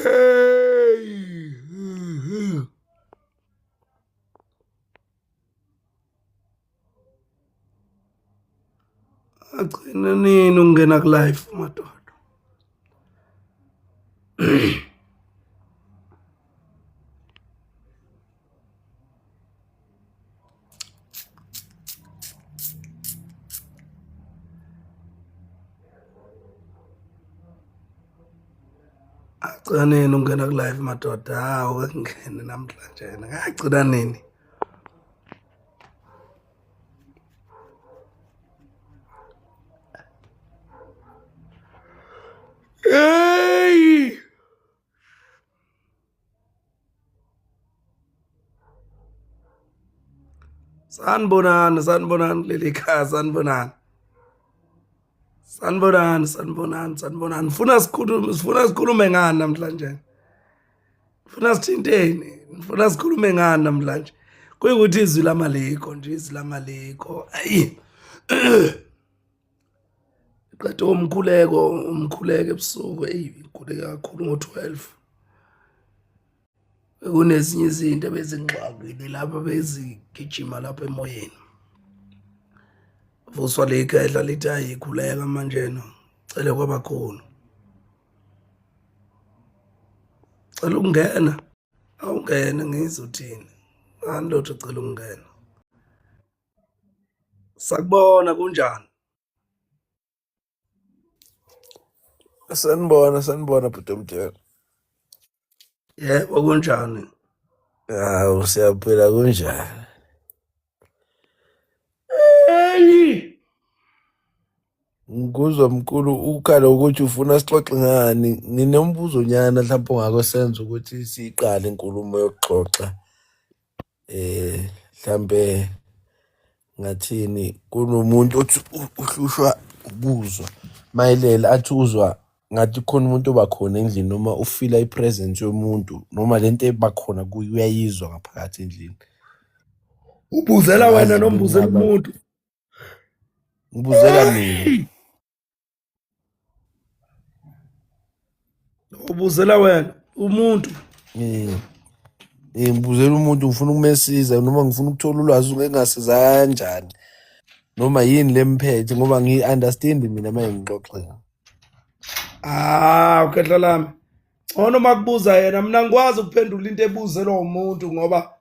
Hey! Agcina nini ukungena ku life madoda? Agcina nini ukungena ku live madoda? Hawu akungene namhlanje yena. Ngagcina nini? Hey! Sanibonani, sanibonani kuleli khaya, sanibonani. Sanibonani, sanibonani, sanibonani. Ngifuna sikhulume, sifuna sikhulume ngani namhlanje? Ngifuna sithinteni? Ngifuna sikhulume ngani namhlanje? Kuyikuthi izwi lamalikho nje, izwi lamalikho. Ayi. Qeda umkhuleko, umkhuleko ebusuku, eyi ngikhuleke kakhulu ngo-12. Kunezinye izinto ebezingixakile lapha bezigijima lapha emoyeni. Vuswa likhehla lithi ayikhuleka manje no. Cele kwabakhulu. Cela ukungena. Awungene ngizwe uthini. Ngani lotho cela ukungena. Sakubona kunjani? Sanibona, sanibona bhuti omdala. Yebo kunjani? Hawu siyaphila kunjani? Hey! Ngikuzwa mkhulu ukhala ukuthi ufuna sixoxe ngani. Nginombuzo nyana mhlawumbe ongakosenza ukuthi siyiqale inkulumo yokuxoxa. Eh mhlambe ngathini kunomuntu othi uhlushwa ukuzwa mayelele athi uzwa ngathi khona umuntu oba khona endlini noma ufila i-presence yomuntu noma lento eba khona kuye uyayizwa ngaphakathi endlini. Ubuzela wena Angazi noma ubuzela bekungaba umuntu? ngibuzela mina. Ubuzela wena umuntu. Eh, eh, ngibuzela umuntu ngifuna ukumesiza noma ngifuna ukuthola ulwazi ngengasiza kanjani noma yini lemphethe ngoba ngiyi-understand mina uma ngixoxela. Ah, ukhehla lami. Ngcono uma kubuza yena mina ngikwazi ukuphendula into ebuzelwa umuntu ngoba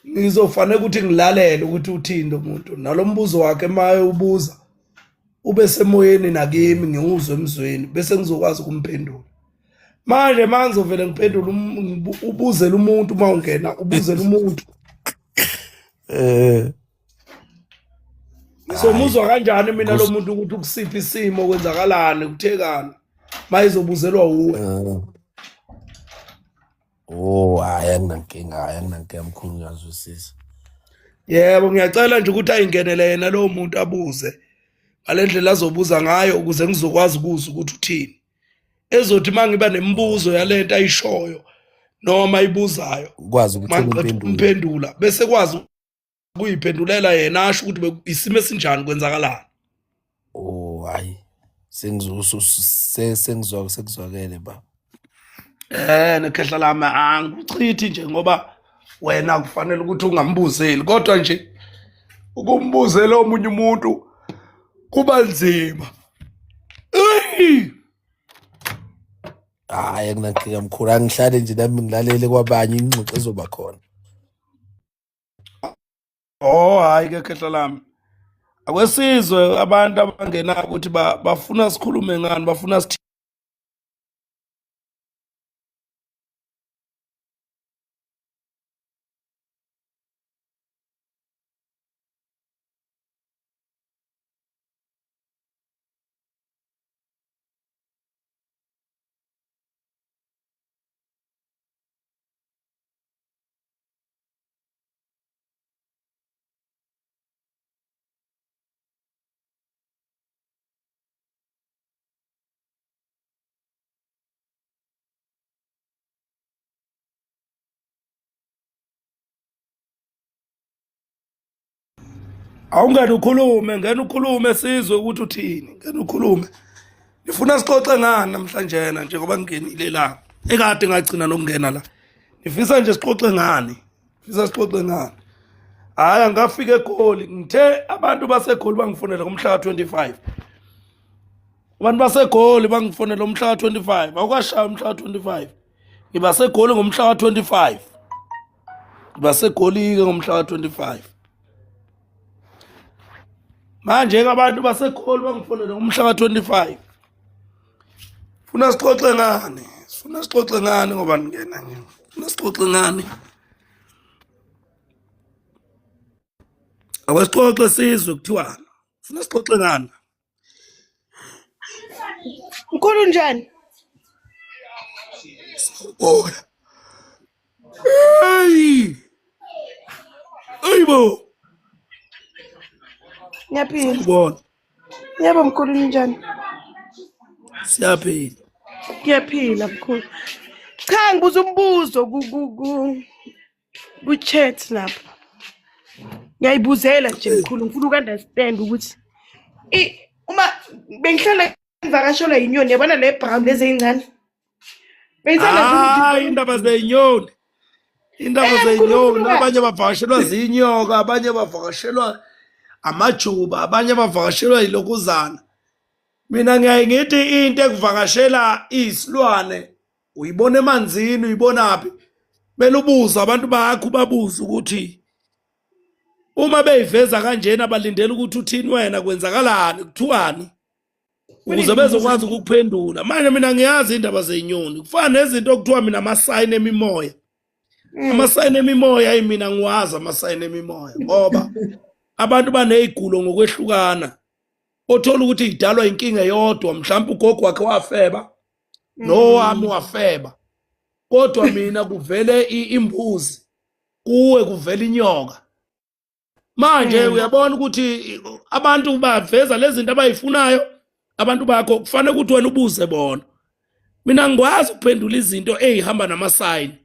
ngizofanele ukuthi ngilalele ukuthi uthini lo muntu nalo mbuzo wakhe maye ubuza ube semoyeni nakimi ngiwuzwe emzweni bese ngizokwazi ukumphendula manje uma ngizovele ngiphendule ubuzele umuntu uma ungena ubuzele umuntu Eh, ngizomuzwa kanjani mina lo muntu ukuthi ukusiphi isimo kwenzakalani kuthekani mayizobuzelwa wuwe eh. Oh, hayi anginankinga, hayi anginankinga mkhulu ngiyazwisisa. Yebo, ngiyacela nje ukuthi ayingenele yena lowo muntu abuze ngale ndlela azobuza ngayo ukuze ngizokwazi ukuzwa ukuthi uthini. Ezothi uma ngiba nemibuzo yale nto ayishoyo noma ayibuzayo, Ukwazi ukuthola mangiqeda impendulo. ukumphendula bese kwazi kuyiphendulela yena asho ukuthi isimo esinjani kwenzakalani. Oh, hayi. Sengizwa sekuzwakele ba. Eh nekhehla lami angikuchithi nje ngoba wena kufanele ukuthi ungambuzeli kodwa nje ukumbuzela omunye umuntu kuba nzima. Ey! Hayi anginankinga mkhulu, angihlale nje nami ngilalele kwabanye ingxoxo ezoba khona. Oh hayi ke khehla lami. Akwesizwe abantu abangena ukuthi bafuna sikhulume ngani, bafuna sithi Awungene ukhulume, ngena ukhulume sizwe ukuthi uthini. Ngena ukhulume. Ngifuna sixoxe ngani namhlanje yena njengoba ngingenile la. Ekade ngagcina nokungena la. Ngifisa nje sixoxe ngani? Ngifisa sixoxe ngani? Hayi angafika eGoli. Ngithe abantu baseGoli bangifonela ngomhla ka-25. Abantu baseGoli bangifonela umhla ka-25. Awukashaya umhla ka-25. Ngiba seGoli ngomhla ka-25. Ngiba seGoli-ke ngomhla ka-25. Manje-ke abantu baseGoli bangifonela ngomhla ka-25. Funa sixoxe ngani? Funa sixoxe ngani ngoba ningena nje. Funa sixoxe ngani? Akwesixoxe sizwe kuthiwani? Funa sixoxe ngani? Mkhulu njani? Sawubona. Hey! Ayibo! Ngiyaphila. Sawubona. Yebo mkhulu ninjani? Siyaphila. Ngiyaphila mkhulu. Cha ngibuza umbuzo ku ku ku ku chat lapha. Ngiyayibuzela nje mkhulu ngifuna uku-understand ukuthi uma bengihlala ngivakashelwa yinyoni yabona le brown lezi ey'ncane. Bengithanda Hayi indaba zenyoni. Indaba Eh, zenyoni mkhulu, abanye bavakashelwa zinyoka, abanye bavakashelwa amajuba, abanye bavakashelwa yilokuzana. Mina ngiyaye ngithi into ekuvakashela isilwane uyibona emanzini uyibonaphi kumele ubuze abantu bakho ubabuze ukuthi uma beyiveza kanjena balindele ukuthi uthini wena kwenzakalani kuthiwani ukuze bezokwazi ukukuphendula manje mina ngiyazi indaba zenyoni kufana nezinto okuthiwa mina amasayini emimoya amasayini emimoya ayi mina ngiwazi amasayini emimoya ngoba abantu baneyigulo ngokwehlukana othola ukuthi idalwa inkinga eyodwa mhlawumbe ugogo wakhe wafeba nowami wafeba kodwa mina kuvele imbuzi kuwe kuvela inyoka manje uyabona ukuthi abantu baveza lezi zinto abayifunayo abantu bakho kufanele ukuthi wena ubuze bona mina ngikwazi ukuphendula izinto ey'hamba namasayini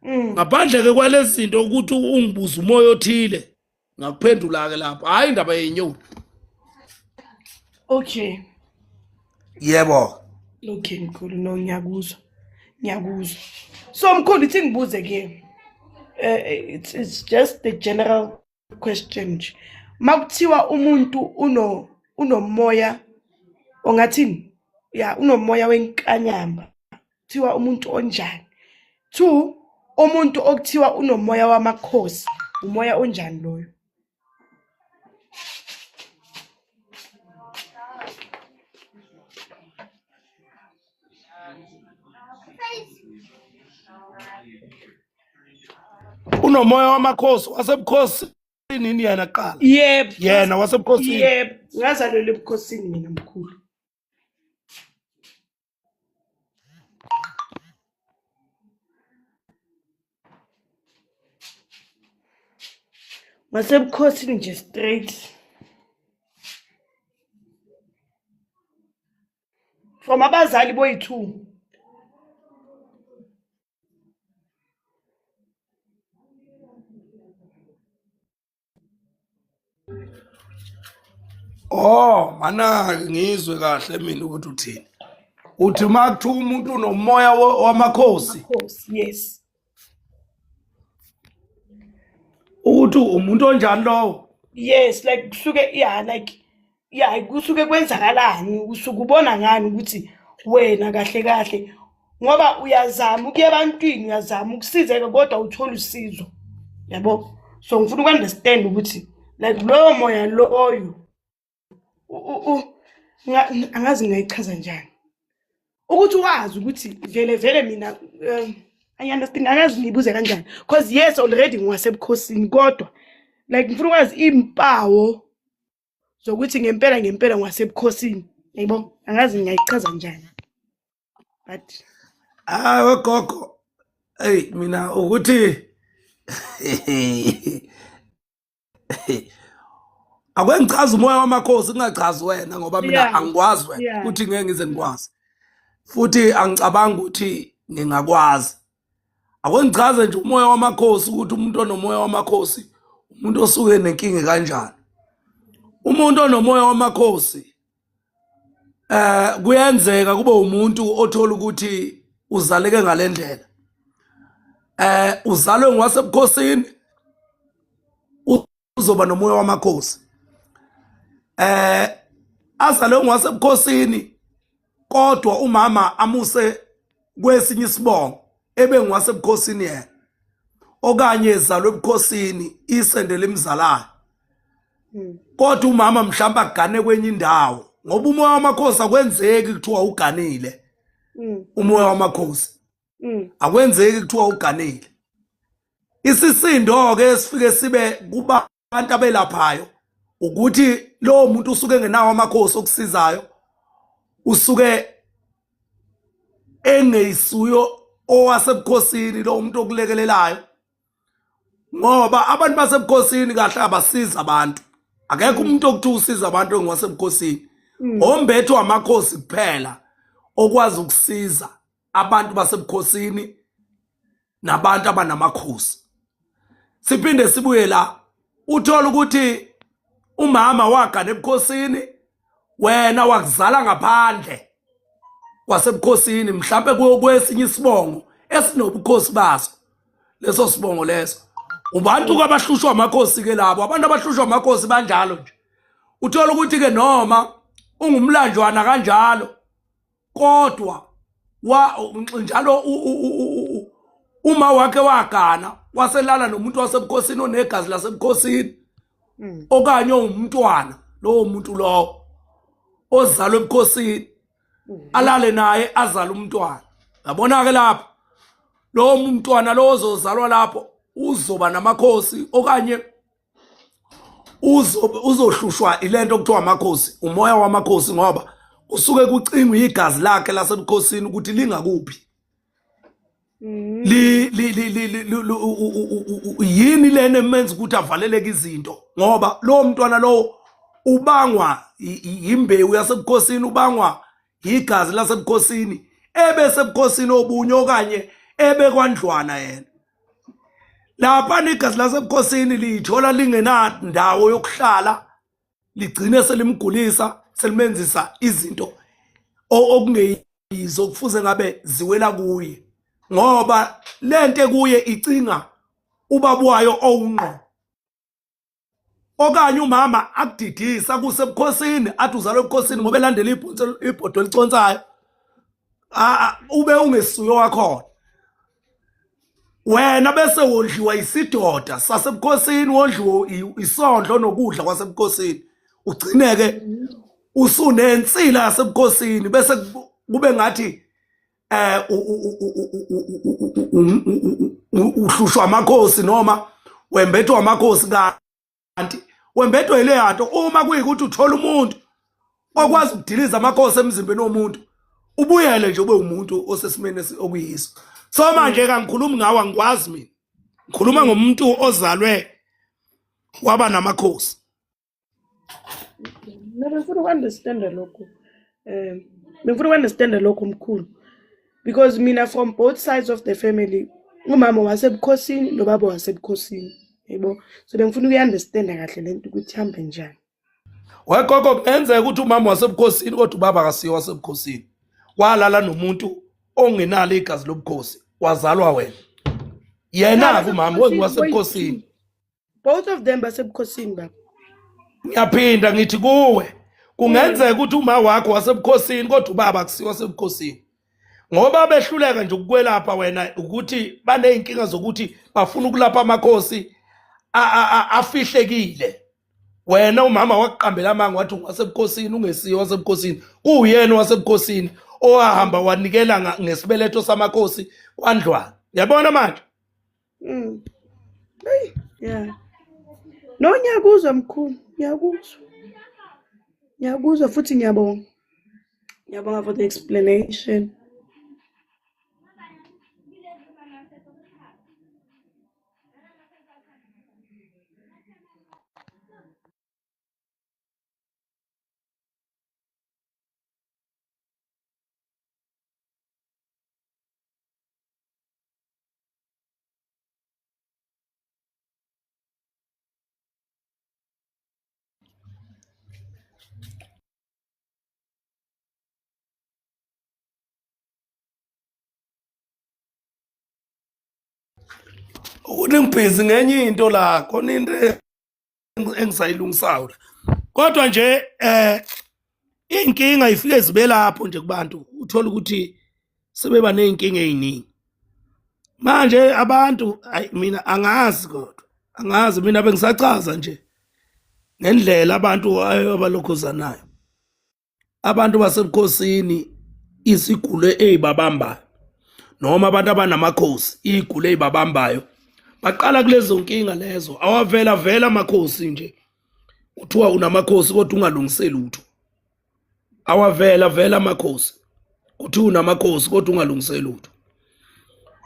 ngaphandle ke kwalezi zinto ukuthi ungibuze umoya othile ngakuphendula-ke lapho hhayi indaba yenyoni Okay. Yebo. Okay mkhulu no ngiyakuzwa. Ngiyakuzwa. So mkhulu ithi ngibuze ke. It's just the general question nje. Makuthiwa umuntu unomoya ongathini? Ya unomoya wenkanyamba. Kuthiwa umuntu onjani? Two, umuntu okuthiwa unomoya wamakhosi, umoya onjani loyo? Unomoya wamakhosi wasebukhosini yini yena kuqala? Yebo. Yena wasebukhosini. Yebo, ngazalelwa ebukhosini mina mkhulu. Ngasebukhosini nje straight. From abazali boyi-two. Oh, mana ngizwe kahle mina ukuthi uthini. Uthi uma kuthiwa umuntu unomoya wamakhosi. Makhosi, yes. Ukuthi umuntu onjani lowo? Yes, like kusuke yeah, like yeah, kusuke kwenzakalani? Usuke ubona ngani ukuthi wena kahle kahle ngoba uyazama ukuya ebantwini uyazama ukusizeka kodwa uthola usizo yabo so ngifuna uku-understand ukuthi like loyo moya loyo angazi ngingayichaza njani ukuthi wazi ukuthi vele vele mina I understand angazi ngiyibuze kanjani because yes already ngiwasebukhosini kodwa like ngifuna ukwazi impawo zokuthi ngempela ngempela ngiwasebukhosini yabo angazi ngingayichaza njani but hayi gogo eyi mina ukuthi ake ngichaze umoya wamakhosi kungachazi wena ngoba mina angikwazi wena futhi ngeke ngize ngikwazi futhi angicabangi ukuthi ngingakwazi ake ngichaze nje umoya wamakhosi ukuthi umuntu onomoya wamakhosi umuntu osuke nenkinga kanjani umuntu onomoya wamakhosi kuyenzeka kube umuntu othola ukuthi Uzaleke ngalendlela. Uzalwe ngwasebukhosini, uzoba nomoya wamakhosi. Azalwe ngwasebukhosini kodwa umama amuse kwesinye isibongo ebe ngwasebukhosini yena, okanye ezalwe ebukhosini isende limzalayo. Kodwa umama mhlawumbe agane kwenye indawo, ngoba umoya wamakhosi akwenzeki kuthiwa uganile. Umoya wamakhosi akwenzeki kuthiwa uganile. Isisindo ke esifike sibe kubantu abelaphayo ukuthi lowo muntu usuke engenawo amakhosi okusizayo, usuke engeyisuyo owasebukhosini lo muntu okulekelelayo, ngoba abantu basebukhosini kahle abasiza abantu. Akekho umuntu okuthiwa usiza abantu engowasebukhosini. Ombethe wamakhosi kuphela okwazi ukusiza abantu basebukhosini nabantu abanamakhosi. Siphinde sibuye la, uthola ukuthi umama wagana ebukhosini, wena wakuzala ngaphandle kwasebukhosini, mhlambe kwesinye isibongo esinobukhosi baso leso sibongo leso. Ubantu abahlushwa amakhosi ke labo, abantu abahlushwa amakhosi banjalo nje. Uthola ukuthi ke noma ungumlanjwana kanjalo, kodwa wa njalo uma wakhe wagana waselala nomuntu wasebukhosini onegazi lasebukhosini, okanye owumntwana lowo muntu lowo ozalwe ebukhosini, alale naye azale umntwana. Yabona ke lapho lowo mntwana lowo ozozalwa lapho uzoba namakhosi, okanye uzohlushwa ilento okuthiwa amakhosi, umoya wamakhosi, ngoba kusuke kucingwa igazi lakhe lasebukhosini ukuthi lingakuphi. Li li li li yini lena emenza ukuthi avaleleke izinto, ngoba lowo mntwana lowo ubangwa imbewu yasebukhosini, ubangwa igazi lasebukhosini, ebesebukhosini obunye okanye ebekwandlwana yena. Lapha igazi lasebukhosini liyithola lingenandawo yokuhlala, ligcine selimgulisa, selimenzisa izinto okungeyizo kufuze ngabe ziwela kuye, ngoba lento ekuye icinga ubaba wayo owungqo, okanye umama akudidisa kusebukhosini, athi uzalwe ebukhosini ngoba elandela ibhodo eliconsayo, ube ungesuyo wakhona wena, bese wondliwa isidoda sasebukhosini, wondliwa isondlo nokudla kwasebukhosini, ugcineke usunensila yasebukhosini, bese kube ngathi uhlushwa amakhosi noma wembethwa amakhosi, kanti wembethwa yileya nto. Uma kuyikuthi uthola umuntu okwazi ukudiliza amakhosi emzimbeni womuntu, ubuyele nje ube umuntu osesimeni okuyiso. So manje kangikhulumi ngawe, angikwazi mina, ngikhuluma ngomuntu ozalwe waba namakhosi. Mina bengifuna uku-understanda lokhu. Bengifuna uku-understanda lokhu mkhulu. Because mina from both sides of the family, umama wasebukhosini nobaba wasebukhosini. Yebo. So bengifuna ukuyi-understanda kahle lento ukuthi ihambe njani. Wegogo, kungenzeka ukuthi umama wasebukhosini kodwa ubaba akasiyo wasebukhosini. Walala nomuntu ongenalo igazi lobukhosi, wazalwa wena. Yena-ke umama wasebukhosini. Both of them basebukhosini baba. Ngiyaphinda ngithi kuwe, kungenzeka ukuthi uma wakho wasebukhosini kodwa ubaba akusiwo wasebukhosini, ngoba behluleka nje ukukwelapha wena ukuthi baney'nkinga zokuthi bafuna ukulapha amakhosi afihlekile. Wena umama wakuqambela amanga wathi ungasebukhosini, ungesiyo wasebukhosini, kuwuyena wasebukhosini owahamba wanikela ngesibeletho samakhosi kwandlwana. Yabona manje? Hey, yeah. No, ngiyakuzwa mkhulu, ngiyakuzwa. Ngiyakuzwa futhi ngiyabonga. Ngiyabonga for the explanation. Ukuthi ngibhizi ngenye into la, khona into engisayilungisayo la. Kodwa nje iy'nkinga ifike zibe lapho nje kubantu, uthola ukuthi sebeba ney'nkinga ey'ningi. Manje abantu, ayi mina angazi kodwa, angazi mina bengisachaza nje ngendlela abantu abalokhuzanayo. Abantu basebukhosini izigulo ezibabambayo noma abantu abanamakhosi iy'gulo ey'babambayo baqala kulezo nkinga lezo. Awavela vela amakhosi nje, kuthiwa unamakhosi kodwa ungalungise lutho. Awavela vela amakhosi, kuthiwa unamakhosi kodwa ungalungise lutho.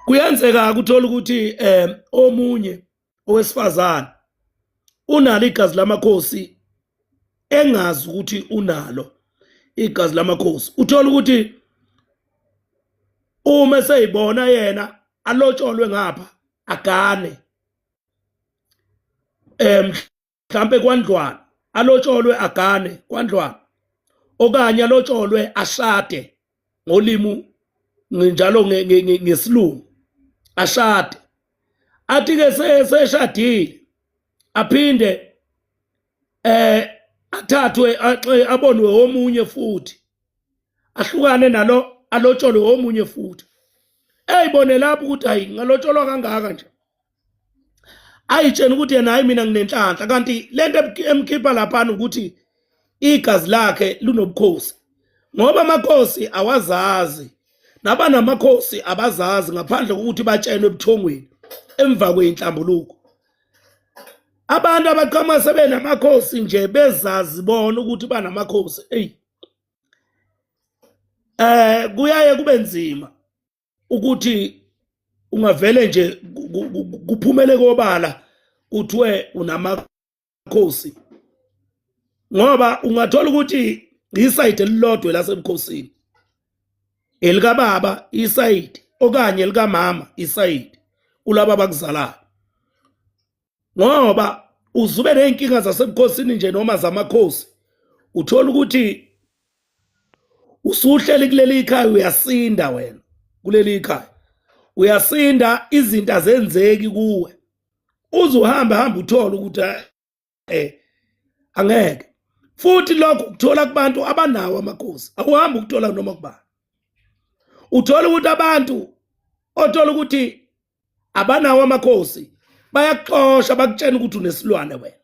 Kuyenzeka ukuthola ukuthi omunye owesifazane unalo igazi lamakhosi engazi ukuthi unalo igazi lamakhosi. Uthola ukuthi uma eseyibona yena alotsholwe ngapha agane, mhlambe kwandlwana alotsholwe agane kwandlwana, okanye alotsholwe ashade ngolimu njalo ngesilungu ashade. Athi ke seshadile aphinde athathwe abonwe omunye futhi, ahlukane nalo alotsholwe omunye futhi. Eyibone lapho ukuthi hayi ngalotsholwa kangaka nje, ayitshena ukuthi yena hayi mina nginenhlanhla, kanti lento emkhipha laphana ukuthi igazi lakhe linobukhosi, ngoba amakhosi awazazi nabanamakhosi abazazi ngaphandle kokuthi batshelwe ebuthongweni emva kweyinhlambuluko. Abantu abaqhamuka sebenamakhosi nje bezazi bona ukuthi banamakhosi, eyi kuyaye kube nzima ukuthi ungavele nje kuphumele kobala kuthiwe unamakhosi, ngoba ungathola ukuthi isayidi elilodwa lasebukhosini, elikababa isayidi okanye elikamama isayidi kulaba abakuzalayo, ngoba uzube nezinkinga zasebukhosini nje noma zamakhosi. Uthola ukuthi usuhleli kuleli ikhaya uyasinda wena, kuleli ikhaya uyasinda, izinto azenzeki kuwe, uze uhambe hamba uthole ukuthi angeke. Futhi lokho ukuthola kubantu abanawo amakhosi, akuhambi ukuthola noma kubani. Uthola ukuthi abantu othola ukuthi abanawo amakhosi bayakuxosha, bakutshena ukuthi unesilwane wena.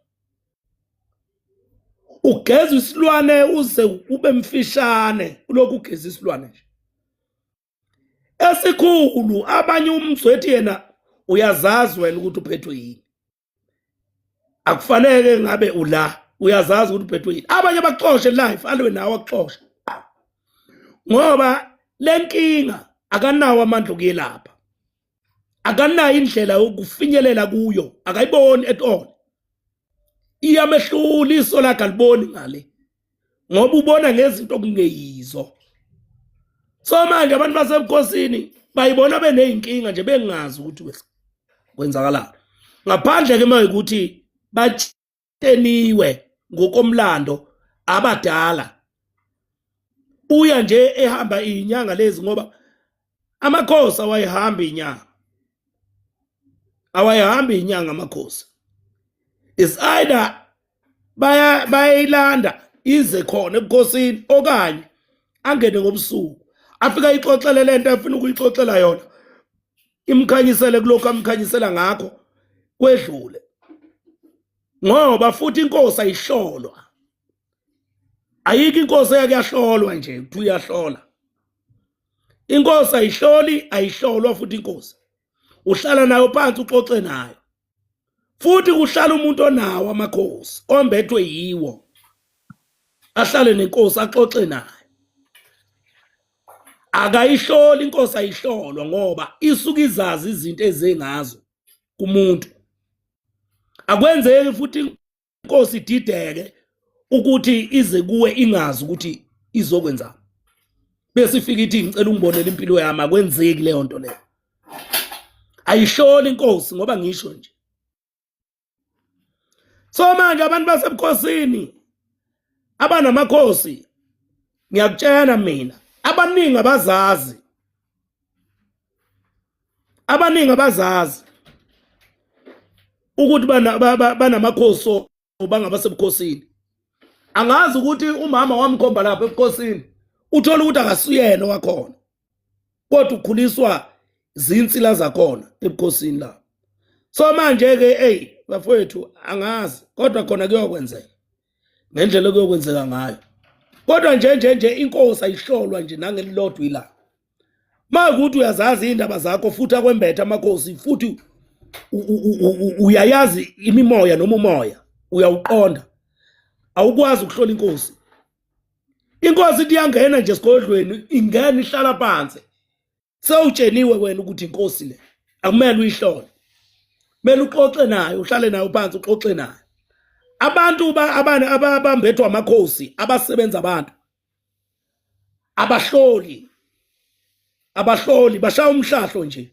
Ugeza isilwane uze ube mfishane, ulokhu ugeza isilwane nje esikhulu. Abanye umzwethi yena uyazazi wena ukuthi uphethwe yini, akufanele ngabe ula, uyazazi ukuthi uphethwe yini. Abanye baxoshe life, alwe nawe akuxoshe, ngoba lenkinga akanawo amandla okuyelapha, akanayo indlela yokufinyelela kuyo, akayiboni at all. Iyamehlula, iso lakhe aliboni ngale, ngoba ubona ngezinto okungeyizo. So manje abantu basebukhosini bayibona beneyinkinga nje, bengazi ukuthi kwenzakalani, ngaphandle ke manje batsheniwe ngokomlando abadala. Uya nje ehamba izinyanga lezi, ngoba amakhosi awayihamba inyanga, awayihamba inyanga amakhosi. Is either bayayilanda ize khona ebukhosini, okanye angene ngobusuku afika ayixoxele lento afuna ukuyixoxela yona, imkhanyisele kulokhu amkhanyisela ngakho kwedlule. Ngoba futhi inkosi ayihlolwa, ayikho inkosi eyake yahlolwa nje kuthiwa uyahlola. Inkosi ayihloli, ayihlolwa futhi inkosi. Uhlala nayo phansi uxoxe nayo, futhi kuhlala umuntu onawo amakhosi ombethwe yiwo, ahlale nenkosi axoxe nayo. Akayihloli inkosi, ayihlolwa, ngoba isuke izazi izinto ezengazo kumuntu. Akwenzeki futhi inkosi idideke ukuthi ize kuwe ingazi ukuthi izokwenzani, bese ifika ithi ngicela ungibonele impilo yami. Akwenzeki leyo nto leyo, ayihloli inkosi, ngoba ngisho nje. So manje abantu basebukhosini abanamakhosi, ngiyakutshela mina, abaningi abazazi, abaningi abazazi. Ukuthi banamakhosi bangabasebukhosini. Angazi ukuthi umama wamkhomba lapha ebukhosini, uthola ukuthi akasuyena wakhona, kodwa ukhuliswa zinsila zakhona ebukhosini lapho. So manje ke, hey bafowethu, angazi, kodwa khona kuyokwenzeka ngendlela okuyokwenzeka ngayo. Kodwa nje nje nje inkosi ayihlolwa nje nangelilodwa ilanga. Makuthi uyazazi indaba zakho futhi akwembethe amakhosi, futhi uyayazi imimoya noma umoya uyawuqonda, awukwazi ukuhlola inkosi. Inkosi ithi iyangena nje esigodlweni, ingena ihlala phansi, sewutsheliwe wena ukuthi inkosi le akumele uyihlole, kumele uxoxe nayo, uhlale nayo phansi uxoxe nayo. Abantu abambethwa amakhosi abasebenza abantu abahloli, abahloli bashaya umhlahlo nje,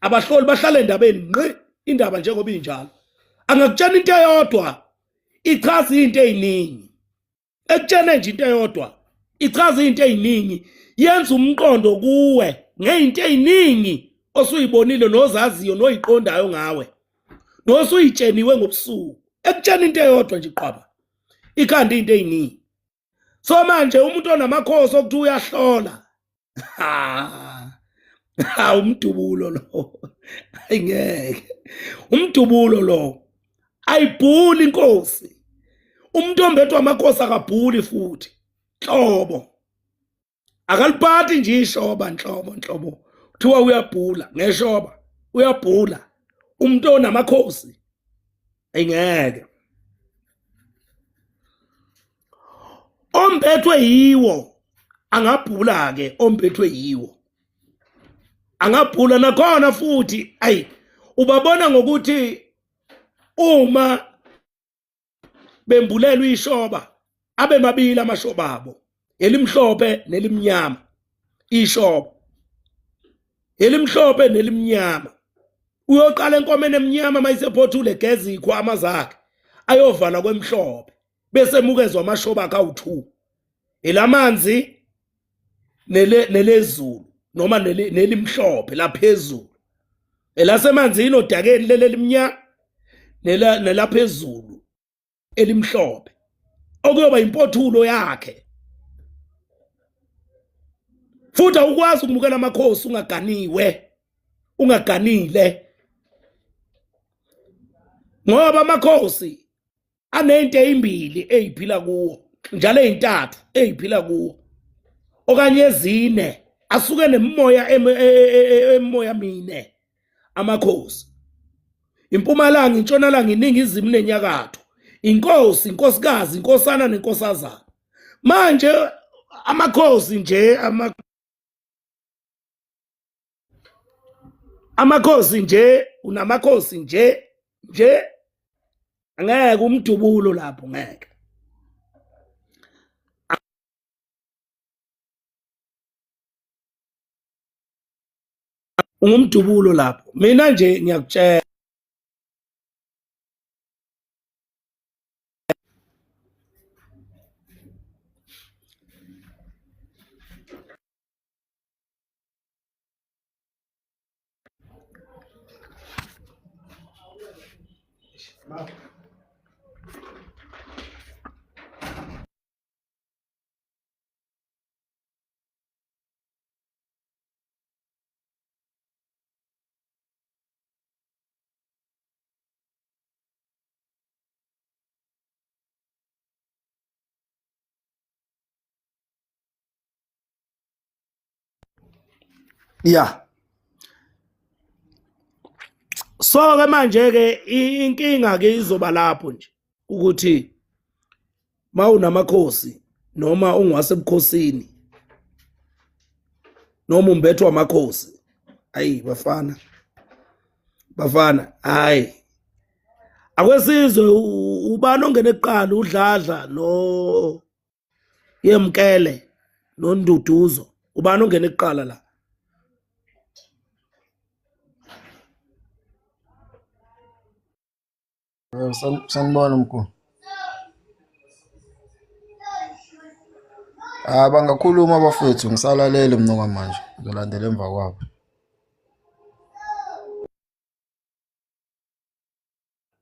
abahloli bahlala endabeni ngqi, indaba njengoba injalo. Angakutshela into eyodwa ichaza into eziningi, ekutshene nje into eyodwa ichaza into eziningi, yenza umqondo kuwe ngeinto eziningi osuyibonile nozaziyo noyiqondayo ngawe nosuyitsheniwe ngobusuku. Ekutshena into eyodwa nje qwaba ikhanda into eziningi. So manje umuntu onamakhosi okuthi uyahlola, ha, umdubulo lo, ayingeke umdubulo lo, ayibhuli inkosi. Umuntu ombethwa amakhosi akabhuli futhi nhlobo, akaliphathi nje ishoba nhlobo nhlobo. Kuthiwa uyabhula ngeshoba, uyabhula umuntu onamakhosi, ayingeke. Ombethwe yiwo angabhula ke, ombethwe yiwo angabhula nakhona futhi. Ayi, ubabona ngokuthi uma bembulelwa ishoba abe mabili amashoba abo, elimhlophe nelimnyama. Ishoba elimhlophe nelimnyama, uyoqala enkomeni emnyama mayisephothule geza ikhwama zakhe, ayovala kwemhlophe, bese emukezwa amashoba akhe awu-2, elamanzi nelezulu noma nelimhlophe laphezulu, elasemanzini odakeni leli elimnyama, nelaphezulu elimhlophe, okuyoba impothulo yakhe. Futhi awukwazi ukumukela amakhosi ungaganiwe, ungaganile, ngoba amakhosi anento ezimbili eziphila kuwo njalo, ezintathu eziphila kuwo okanye ezine, asuke nemimoya emoya mine amakhosi: impumalanga, intshonalanga, iningizimu nenyakatho. Inkosi, inkosikazi, inkosana nenkosazana. Manje amakhosi nje, amakhosi nje, unamakhosi nje nje, angeke umdubulo lapho, ngeke. Ungumdubulo lapho, mina nje ngiyakutshela. Ya, so ke manje ke inkinga ke izoba lapho nje ukuthi mawunamakhosi noma ungowasebukhosini noma umbethwa amakhosi, ayi bafana, bafana, hayi akwesizwe. Ubani ongene kuqala? Udladla no yemkele nonduduzo, ubani ongene kuqala la? Sanibona mkhulu. Ah, bangakhuluma abafowethu, ngisalalele mina okwamanje. Ngizolandela emva kwabo.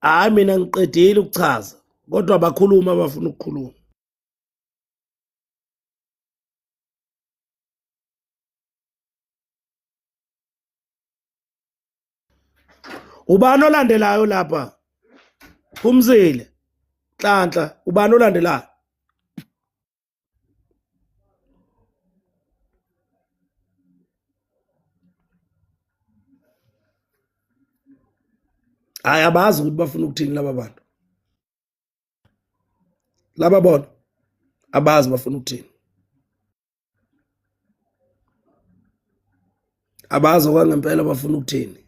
Hayi mina ngiqedile ukuchaza kodwa bakhuluma abafuna ukukhuluma. Ubani olandelayo lapha? Phumzile. Nhlanhla, ubani olandelayo? Hayi abazi ukuthi bafuna ukuthini laba bantu. Laba bona abazi bafuna ukuthini. Abazi okwangempela bafuna ukuthini.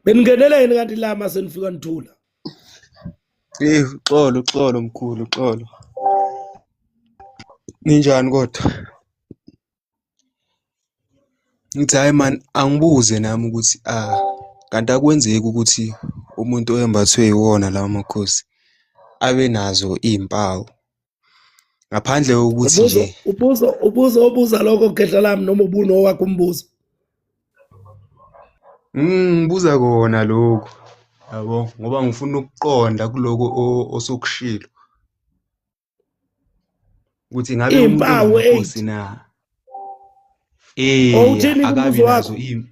Beningeneleni kanti la mase nifika nithula. Eh, uxolo uxolo mkhulu uxolo. Ninjani kodwa? Ngithi hhayi man angibuze nami ukuthi ah kanti akwenzeki ukuthi umuntu oyembathwe yiwona lawa makhosi abe nazo iy'mpawu ngaphandle kokuthi Ubuzo nje ubuzo ubuzo obuza lokho khehla lami noma ubunowakho umbuzo. Ngibuza kona lokhu yabo ngoba ngifuna ukuqonda kuloko osokushilo ukuthi ngabe umuntu Iy'mpawu onamakhosi 8. na eh Owuthini akabi kumbuzo nazo wakho?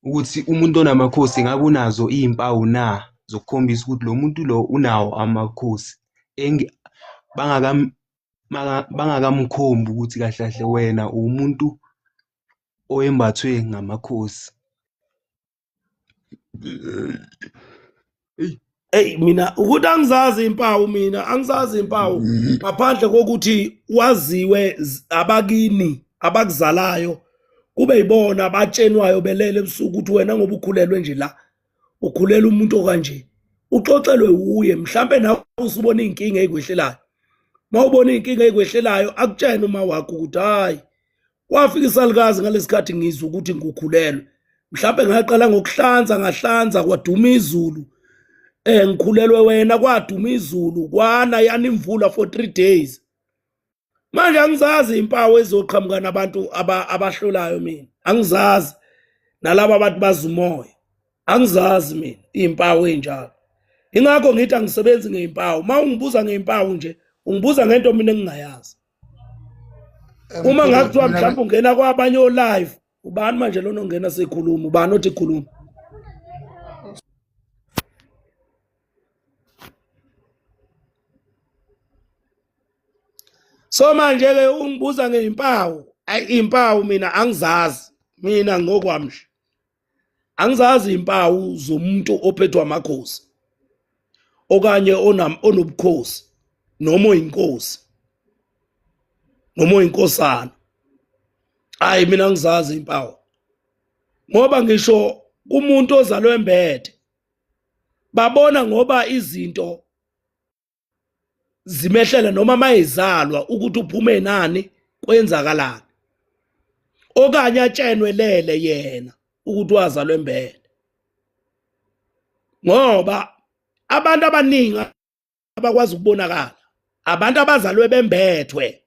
ukuthi umuntu onamakhosi ngabe unazo iy'mpawu na zokukhombisa ukuthi lo muntu lo unawo amakhosi bangakamkhombi ukuthi kahle kahle wena uwumuntu oyembathwe ngamakhosi. Eyi. Ey mina ukuthi angizazi impawu mina angizazi impawu ngaphandle kokuthi waziwe abakini abakuzalayo kube yibona abatshenwayo belele ebusuku ukuthi wena ngoba ukhulelwe nje la ukhulela umuntu okanje uxoxelwe wuye mhlambe nawe usubona inkinga ezikwehlelayo mawubona inkinga ezikwehlelayo akutshene uma wakho ukuthi hayi Kwafika isalukazi ngalesikhathi ngizwa ukuthi ngikukhulelwe. Mhlawumbe ngaqala ngokuhlanza ngahlanza kwaduma izulu. Eh ngikhulelwe wena kwaduma izulu kwana yana imvula for 3 days. Manje angizazi impawu ezoqhamuka nabantu abahlolayo mina. Angizazi nalabo abantu bazumoya. Angizazi mina izimpawu ezinjalo. Ingakho ngithi angisebenzi ngezimpawu. Uma ungibuza ngezimpawu nje ungibuza ngento mina engingayazi. Uma Mkhulu ngakuthiwa mina mhlawumbe ungena kwabanye o-live ubani manje lona ongena sekhuluma ubani othi khuluma so manje-ke ungibuza ngey'mpawu ayi iy'mpawu mina angizazi mina ngokwami nje angizazi impawu zomuntu ophethwe amakhosi okanye onobukhosi noma oyinkosi noma oyinkosana hayi mina angizazi impawu ngoba ngisho kumuntu ozalwe embethe babona ngoba izinto zimehlele noma mayizalwa ukuthi uphume nani kwenzakalani okanye atshenwe lele yena ukuthi wazalwa embele ngoba abantu abaningi abakwazi ukubonakala abantu abazalwe bembethwe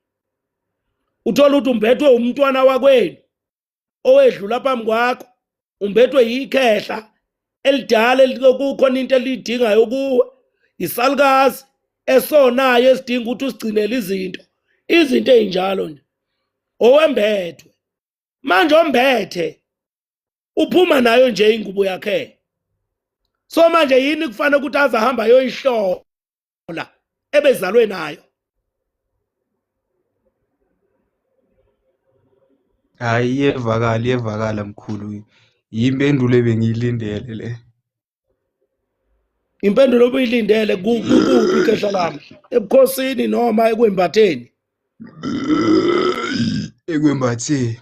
uthola ukuthi umbethwe umntwana wakwenu owedlula phambi kwakho umbethwe yikhehla elidala kukhona into elidingayo kuwe isalukazi esonayo esidinga ukuthi usigcinele izinto izinto ezinjalo nje owembethwe manje ombethe uphuma nayo nje ingubo yakhe so manje yini kufanele ukuthi aze ahamba ayoyihlola ebezalwe nayo. Hhayi iyevakala iyevakala mkhulu. Yimpendulo ebengiyilindele le. Impendulo obuyilindele kukuphi ikhehla lami? Ebukhosini noma ekwembatheni? Ekwembatheni.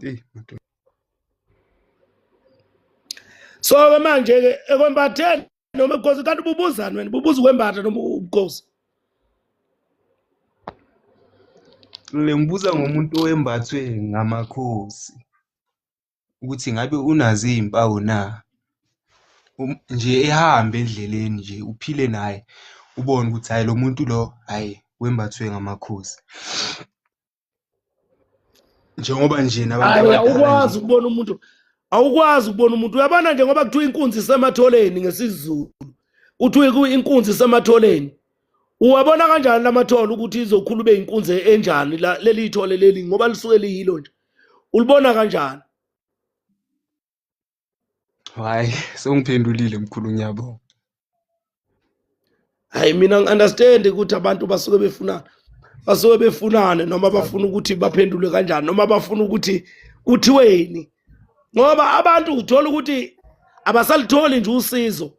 Eyi madoda. So ke manje ke ekwembatheni noma ebukhosi kanti ububuzani wena ububuza ukwembatha noma ubukhosi Le ngibuza ngomuntu owembathwe ngamakhosi ukuthi ngabe unazo iy'mpawu na? Nje ehambe endleleni nje uphile naye ubone ukuthi hhayi lo muntu lo hhayi wembathwe ngamakhosi. Njengoba nje nabantu Hayi abadala awukwazi nje ukubona umuntu. Awukwazi ukubona umuntu, uyabona nje ngoba kuthiwa inkunzi isematholeni ngesiZulu, kuthiwa inkunzi isematholeni. Uwabona kanjani lamathole ukuthi izokhula ube inkunzi enjani leli thole leli, ngoba lisuke liyilo nje, ulibona kanjani? Hayi, sewungiphendulile mkhulu, ngiyabonga. Hayi, mina ngi-understand ukuthi abantu basuke befunana, basuke befunane, noma bafuna ukuthi baphendulwe kanjani, noma bafuna ukuthi kuthiweni, ngoba abantu uthola ukuthi abasalitholi nje usizo.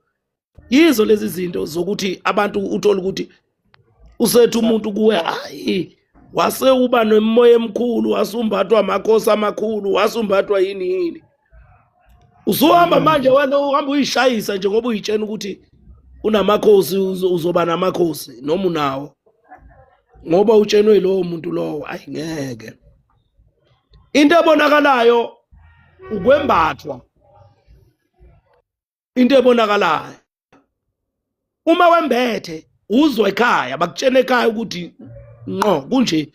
Yizo lezi zinto zokuthi abantu uthola ukuthi usethu umuntu kuwe, hayi, wase uba nomoya emkhulu, wasumbathwa amakhosi amakhulu, wasumbathwa yini yini. Usuhamba manje wena uhamba uyishayisa nje ngoba uyitshena ukuthi unamakhosi, uzoba namakhosi noma unawo ngoba utshenwe lowo muntu lowo. Ayi, ngeke. Into ebonakalayo ukwembathwa, into ebonakalayo uma wembethe uzwe ekhaya bakutshena ekhaya ukuthi ngqo kunje,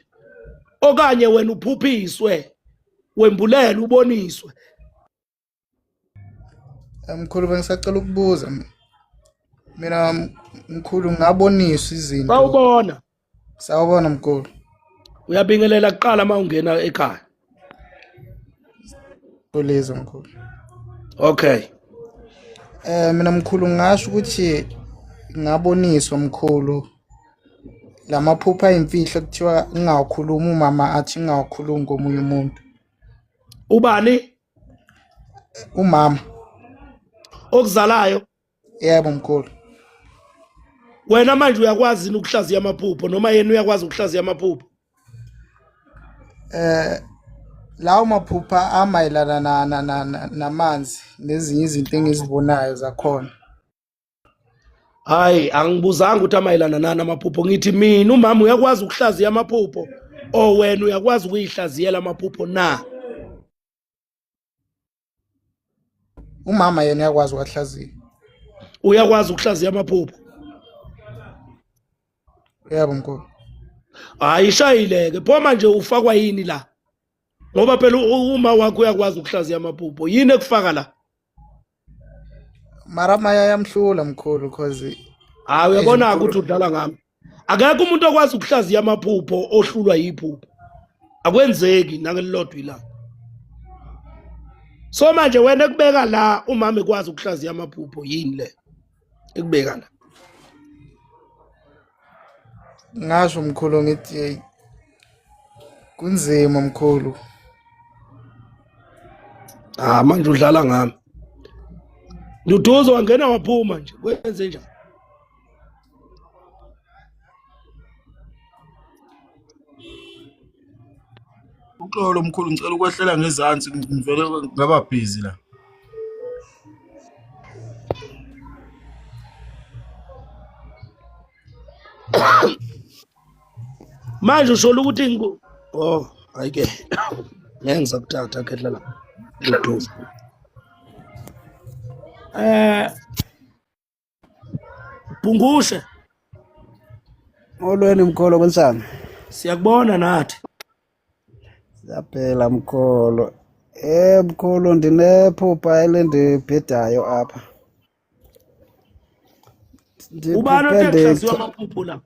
okanye wena uphuphiswe, wembulele, uboniswe. Mkhulu, bengisacela ukubuza mina mkhulu, ngaboniswa izinto. Sawubona. Sawubona mkhulu. Uyabingelela kuqala uma ungena ekhaya. Kulizwe mkhulu. Okay. Mina mkhulu ngasho ukuthi ngaboniswa mkhulu lamaphupho ayimfihlo kuthiwa ngingawakhulumi, umama athi ngingawakhulumi komunye umuntu. Ubani? Umama. Okuzalayo? Yebo mkhulu. Wena manje uyakwazi yini ukuhlaziya amaphupho, noma yena uyakwazi ukuhlaziya amaphupho? Lawo maphupha amayelana namanzi nezinye izinto engizibonayo zakhona. Hayi, angibuzanga ukuthi amayelana nani amaphupho, ngithi mina umama uyakwazi ukuhlaziya amaphupho, o wena uyakwazi ukuyihlaziyela amaphupho na? Umama yena uyakwazi ukuwahlaziya. Uyakwazi ukuhlaziya amaphupho? Yebo mkhulu. Hayi, ishayile-ke pho manje ufakwa yini la? Ngoba phela uma wakho uyakwazi ukuhlaziya amaphupho, yini ekufaka la? Mara maya yamhlula mkhulu cause Hayi, uyabona ukuthi udlala ngami. Akekho umuntu okwazi ukuhlaziya amaphupho ohlulwa yiphupho, akwenzeki nangelilodwa ilanga. So manje wena ekubeka la umama ekwazi ukuhlaziya amaphupho, yini le ekubeka la? Ngasho mkhulu ngithi hey, kunzima mkhulu. Ah, manje udlala ngami. Nduduzo wangena waphuma nje, kwenze njani? Uxolo mkhulu, ngicela ukwehlela ngezansi, ngivele ngaba busy la. Manje ushola ukuthi oh, hayi ke ngeke ngisakuthatha khehla la Nduduzo. Bhungushe. Molweni mkholo, kunjani? Siyakubona nathi. Siyaphila mkholo. Mkhulu, ndinephupha elindibhidayo apha. Ubani Ndiphuphe othe kuhlaziwa amaphupho la?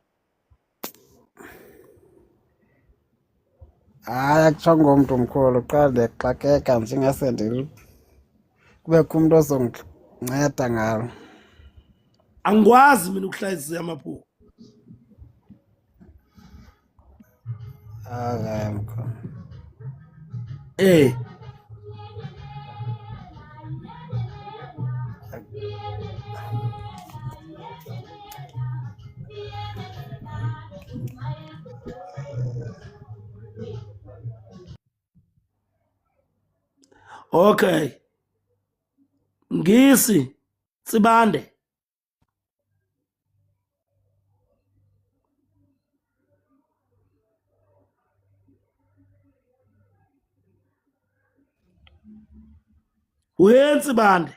Hayi, akuthiwa ngomntu mkhulu, qha ndiyaxakeka nje, ingase kubekho umntu ozondinceda ngalo. Angikwazi mina ukuhlaziya amaphupho. Okay mkhulu. Okay. Ngisi Sibande. Wensi bande.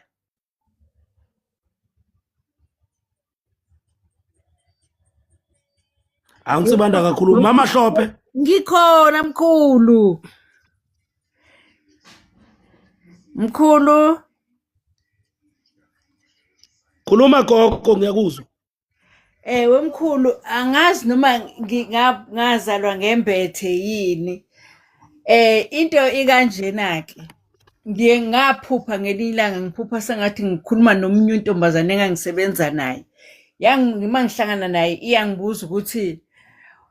Angisibanda kakhulu mama Hlophe. Ngikhona mkhulu. Mkhulu. Khuluma gogo, ngiyakuzwa. Ewe mkhulu, angazi noma ngazalwa ngembethe yini. Into ikanjena ke. Ngiye ngaphupha ngelinye ilanga, ngiphupha sengathi ngikhuluma nomunye untombazane engangisebenza naye. Uma ngihlangana naye iyangibuza ukuthi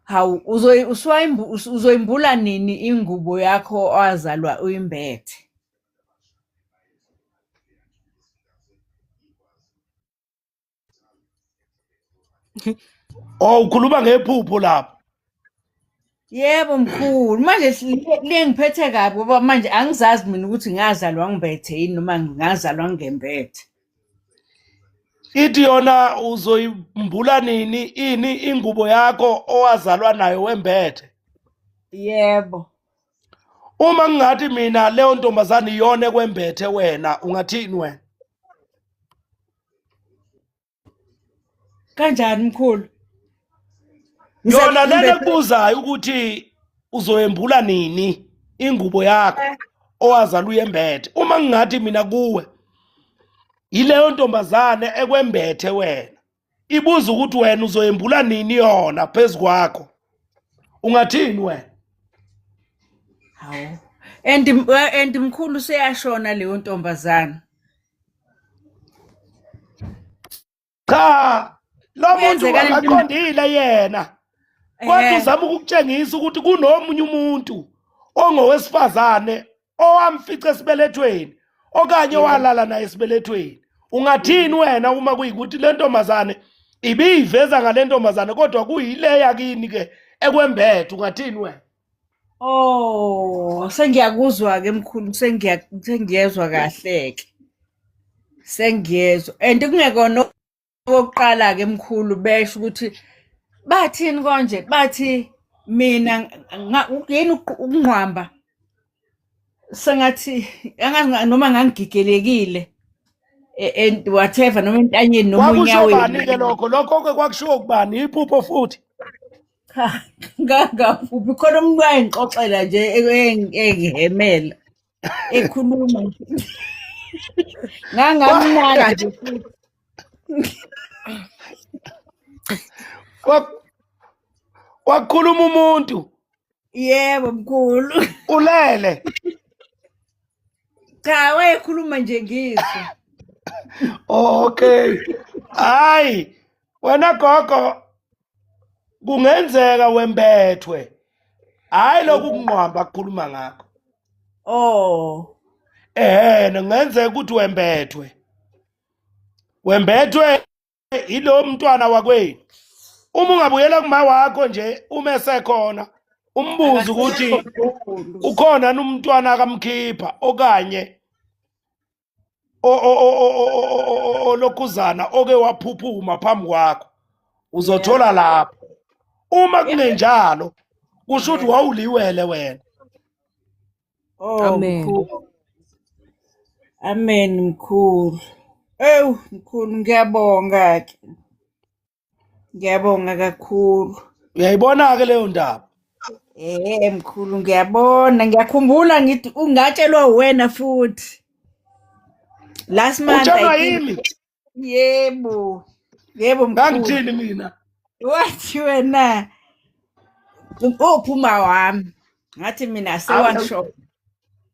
hawu uzoyimbula nini ingubo yakho owazalwa uyimbethe. Oh, ukhuluma ngephupho lapho. Yebo mkhulu, manje lingiphethe kabi ngoba manje angizazi mina ukuthi ngazalwa ngibethe yini noma ngazalwa ngembethe. Ithi yona uzoyimbula nini ini ingubo yakho owazalwa nayo wembethe. Yebo. Uma ngingathi mina leyo ntombazane iyona ekwembethe wena, ungathini wena? Kanjani mkhulu? Yona lena ekubuzayo ukuthi uzoyembula nini ingubo yakho owazalwa uyembethe. Uma ngingathi mina kuwe yileyo ntombazane ekwembethe wena, ibuza ukuthi wena uzoyembula nini yona phezu kwakho, ungathini wena? Hawu. And mkhulu seyashona leyo ntombazane. Cha, lo muntu Kuyenzeka lento- akaqondile yena, kodwa uzama ukukutshengisa ukuthi kunomunye umuntu ongowesifazane owamfica esibelethweni okanye owalala naye esibelethweni. Ungathini wena uma kuyikuthi le ntombazane ibiyiveza ngale ntombazane kodwa kuyile yakini ke ekwembethe, ungathini wena? Oh, sengiyakuzwa ke mkhulu, sengiyezwa kahle ke. Sengiyezwa. And kungekona okokuqala ke mkhulu besho ukuthi bathini konje, bathi mina yini ukungqwamba sengathi angazi noma ngangigigelekile and whatever, noma entanyeni noma Kwakusho onyaweni. bani ke lokho? Lokho ke kwakushiwo kubani? Iphupho futhi? Cha, ngangaphuphi, khona umuntu wayengixoxela nje engihemela ekhuluma nje. Ngangamnaka nje futhi. Kwakukhuluma umuntu. Yebo mkhulu. Ulele. Cha, wayekhuluma nje ngizwe. Okay. Hayi, wena gogo kungenzeka wembethwe. Hayi lokhu kunqwamba akukhuluma ngakho. Oh. Kungenzeka ukuthi wembethwe. Wembethwe yilo mntwana wakwenu. Uma ungabuyela kuma wakho nje uma esekhona umbuze ukuthi ukhona umntwana akamkhipha okanye olokhuzana oke waphuphuma phambi kwakho, uzothola lapho. Uma kungenjalo kusho ukuthi wawuliwele wena. Oh, Amen. mkhulu. Amen mkhulu. Ewu mkhulu, ngiyabonga ke. Ngiyabonga kakhulu. Uyayibona ke leyo ndaba? Mkhulu ngiyabona, ngiyakhumbula ngithi ungatshelwa wena futhi. Last month Utshelwa I think. yimi? Yebo. Yebo mkhulu. Ngangithini mina? Wathi wena uphuma wami. Ngathi mina sewasho.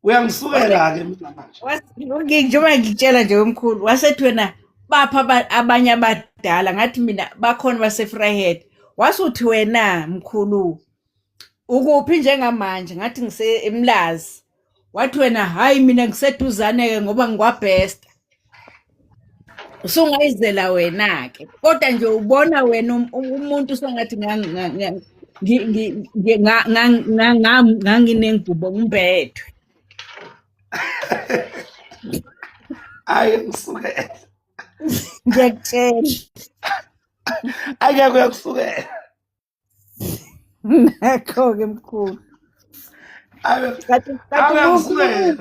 Uyangisukela ke mina manje. Njengoba ngikutshela nje umkhulu, wasethi wena bapha abanye abadala, ngathi mina bakhona base-Vryheid. Wasuthi wena mkhulu ukuphi njengamanje? Ngathi ngise eMlazi. Wathi wena hayi mina ngiseduzane ke ngoba ngikwabhesta. Usungayizela wena ke. Kodwa nje ubona wena umuntu sengathi nganginengubo ngimbethwe. Hayi ngisukela. Ngiyakutshela. Angeke uyakusukela. Nakho ke mkhulu.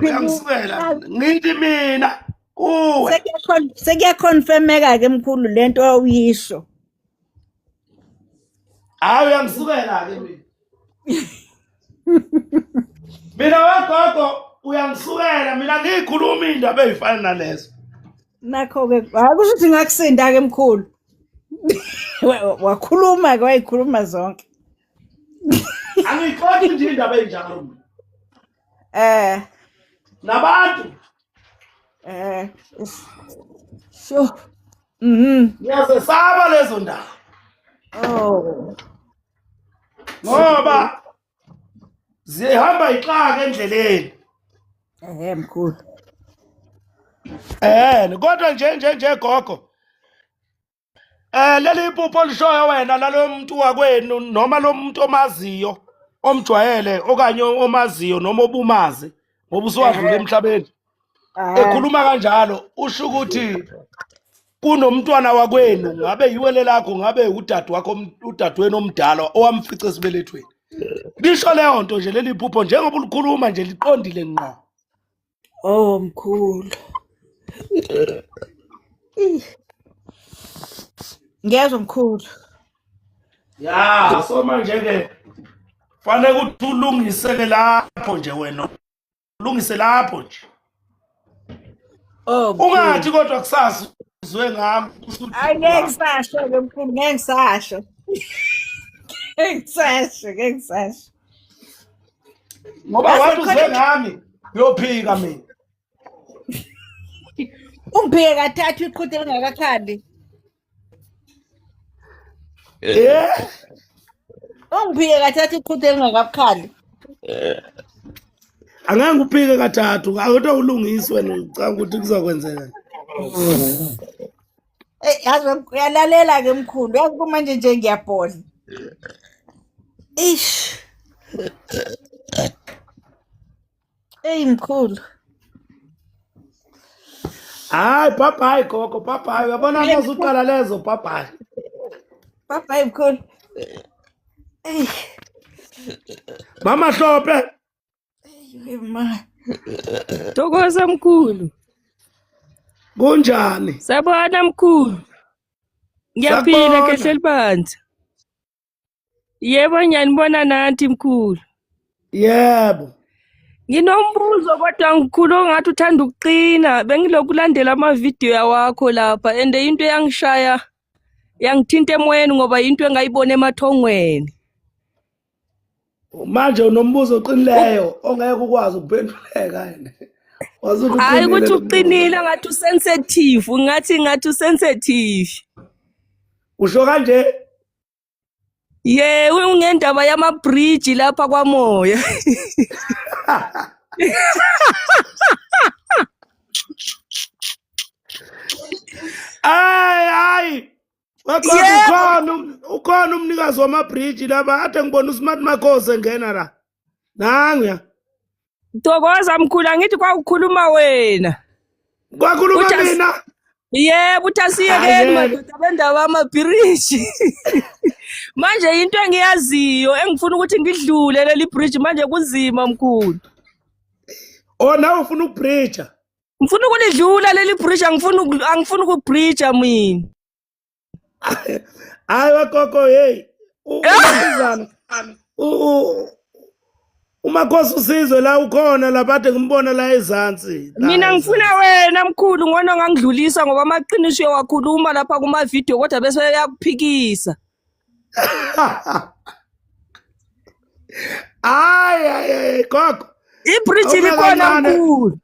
Uyangisukela. Ngithi mina kuwe. Sekuyaconfirmeka ke mkhulu lento awuyisho. Hayi uyangisukela ke mina. Mina wagogo Uyangisukela mina ngiyikhuluma indaba ezifana nalezo. Nakho-ke hayi kusho ukuthi ngakusinda-ke mkhulu. Wakhuluma-ke wayikhuluma zonke. Angiyixoxi nje indaba enjalo mina. Eh. Nabantu. Eh. Sho. Mhm. Ngiyazesaba lezo ndaba. Oh. Ngoba zihamba ixaka endleleni. Ehhe mkhulu. Eh, kodwa nje nje nje gogo. Eh leli iphupho olishoyo wena lalo muntu wakwenu noma lo muntu omaziyo omjwayele okanye omaziyo noma obumazi ngoba usuwadlula emhlabeni. Ekhuluma kanjalo usho ukuthi kunomntwana wakwenu ngabe yiwele lakho ngabe udade wakho udadewenu omdala owamfica esibelethweni. Lisho leyo nto nje leli phupho njengoba ulikhuluma nje liqondile ngqo. Oh mkhulu. Ngiyezwa mkhulu. Ya, so manje ke fanele ukuthi ulungise ke lapho nje wena. Ulungise lapho nje. Oh mkhulu. Ungathi kodwa kusasa uzwe ngami usuthi Hayi ngeke ngisasho ke mkhulu, ngeke ngisasho. Ngeke ngisasho, ngeke ngisasho. Ngoba Yazi wathi uzwe khona ngami ngiyophika mina. Ungiphike kathathu iqhude lingakakhali. Eh? Ungiphike kathathu iqhude lingakakhali. Angeke ngikuphike kathathu, akuthi ulungiswe wena ucabanga ukuthi kuzokwenzeka. Eh yazi uyalalela ke mkhulu, yazi kumanje nje ngiyabhodla. Ish. Ey mkhulu. Hayi bye bye gogo, bye bye. Uyabona uma usuqala lezo bye bye. Bye bye mkhulu. Ey. Mama Hlophe. Ey ma. Thokoza mkhulu. Kunjani? Sabona mkhulu. Ngiyaphila Sakubona. kehle libanzi. Yebo ngiyanibona nanti mkhulu. Yebo. Nginombuzo kodwa mkhulu ongathi uthanda ukuqina. Bengilokhu landela amavidiyo wakho lapha and into eyangishaya yangithinta emoyeni ngoba into engayibona emathongweni. Manje unombuzo oqinileyo ongeke ukwazi ukuphenduleka yena. Wasuthi Hayi uqinile ukuthi lo mbuzo. uqinile ngathi usensitive, ngathi usensitive. Usho kanje? Ye, ungendaba yama-bridge lapha kwamoya. Ay ay. Wakhona Yebo. ukhona ukhona umnikazi wamabridge lapha ade ngibona uSmart Makhosi engena la. Nanguya. Thokoza mkhulu angithi kwakukhuluma wena. Kwakhuluma Uthi as- mina. Yebo uthi asiyekeni Hhayi, madoda bendaba yamabhiriji. Manje into engiyaziyo engifuna ukuthi ngidlule leli bridge manje kunzima mkhulu. Oh nawe ufuna ukubridge. Ngifuna ukulidlula leli bridge angifuni angifuni ukubridge mina. Hayi wagogo hey. Umntazana. Umakhosi usizwe la ukhona lapha ade ngimbona la ezansi. La Mina ngifuna ezansi. wena mkhulu ngona ngangidlulisa ngoba amaqiniso uyawakhuluma lapha kuma video kodwa bese yakuphikisa. Hayi hayi gogo. Ibridge Awume likhona kancane. mkhulu.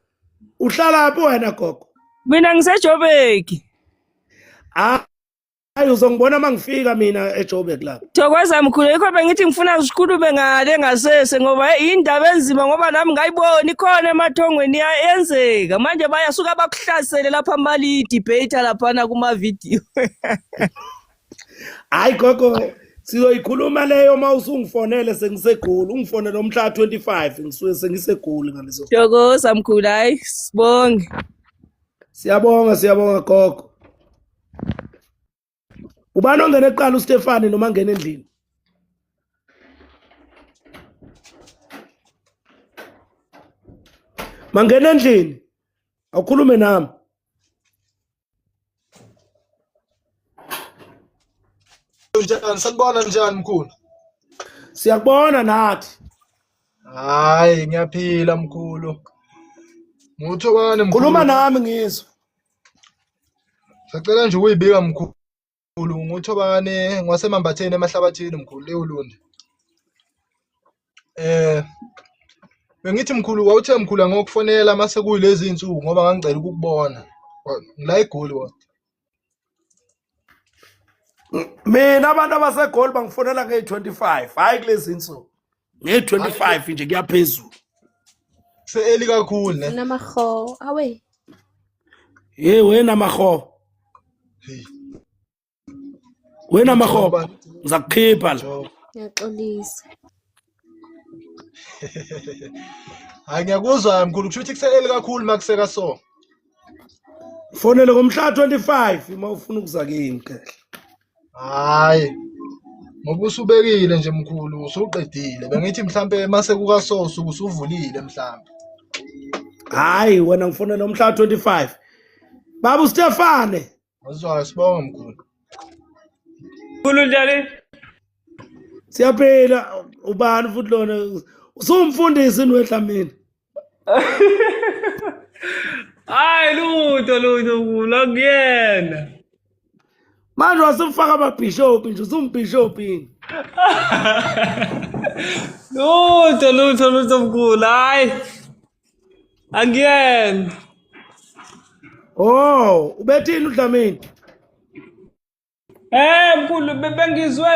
Uhlala phi wena gogo? Mina ngiseJoburg. Hayi uzongibona mangifika mina eJoburg lapha. Thokoza mkhulu yikho bengithi ngifuna sikhulume ngale ngasese ngoba hey, indaba enzima ngoba nami ngayibona ikhona emathongweni iyenzeka manje bayasuka bakuhlasele lapha mali debate laphana kuma video. Hayi gogo sizoyikhuluma leyo uma usungifonele sengisegoli ungifonele umhla 25 ngisuke sengisegoli ngaleso. Thokoza mkhulu hayi sibonge. Siyabonga siyabonga gogo. Ubani ongena eqala uStefani noma ngena endlini? Mangena endlini. Awukhulume nami. Njani sanibona njani mkhulu? Siyakubona nathi. Hayi ngiyaphila mkhulu. Nguthobane Khuluma mkhulu. nami ngizwe. Sacela nje ukuyibika mkhulu. Nguthobane ngwasemambatheni emahlabathini mkhulu eUlundi. Eh bengithi mkhulu wawuthe mkhulu angokufonela mase kuyilezi insuku ngoba ngangicela ukukubona. Ngila eGoli kodwa. Mina abantu abaseGoli bangifonela ngeyi-25, hhayi kulezi insuku. Ngeyi-25 nje kuyaphezulu. Se-early kakhulu ne. Namaho, awe. Hey wena maho. Hey. Wena maho. Ngizakukhipha la. Ngiyaxolisa. Hayi ngiyakuzwa mkhulu kusho ukuthi kuse-early kakhulu makuseka so. Fonele ngomhla 25 uma ufuna ukuza kimi khehla. Hayi. Ngoba usubekile nje mkhulu usuqedile. Bengithi mhlambe mase kuka so usuke usuvulile mhlambe. Hayi wena ngifonele ngomhla 25. Baba uStefane. Azwayo sibonge mkhulu. Mkhulu njani? Siyaphila ubani futhi lona usumfundisi nwedlamini. Hayi lutho lutho mkhulu akuyena. Manje wasufaka amabhishophi nje usumbhishophi yini? Lutho lutho lutho mkhulu hayi. Angiyena. Oh, ubethini uDlamini? Eh mkhulu bengizwe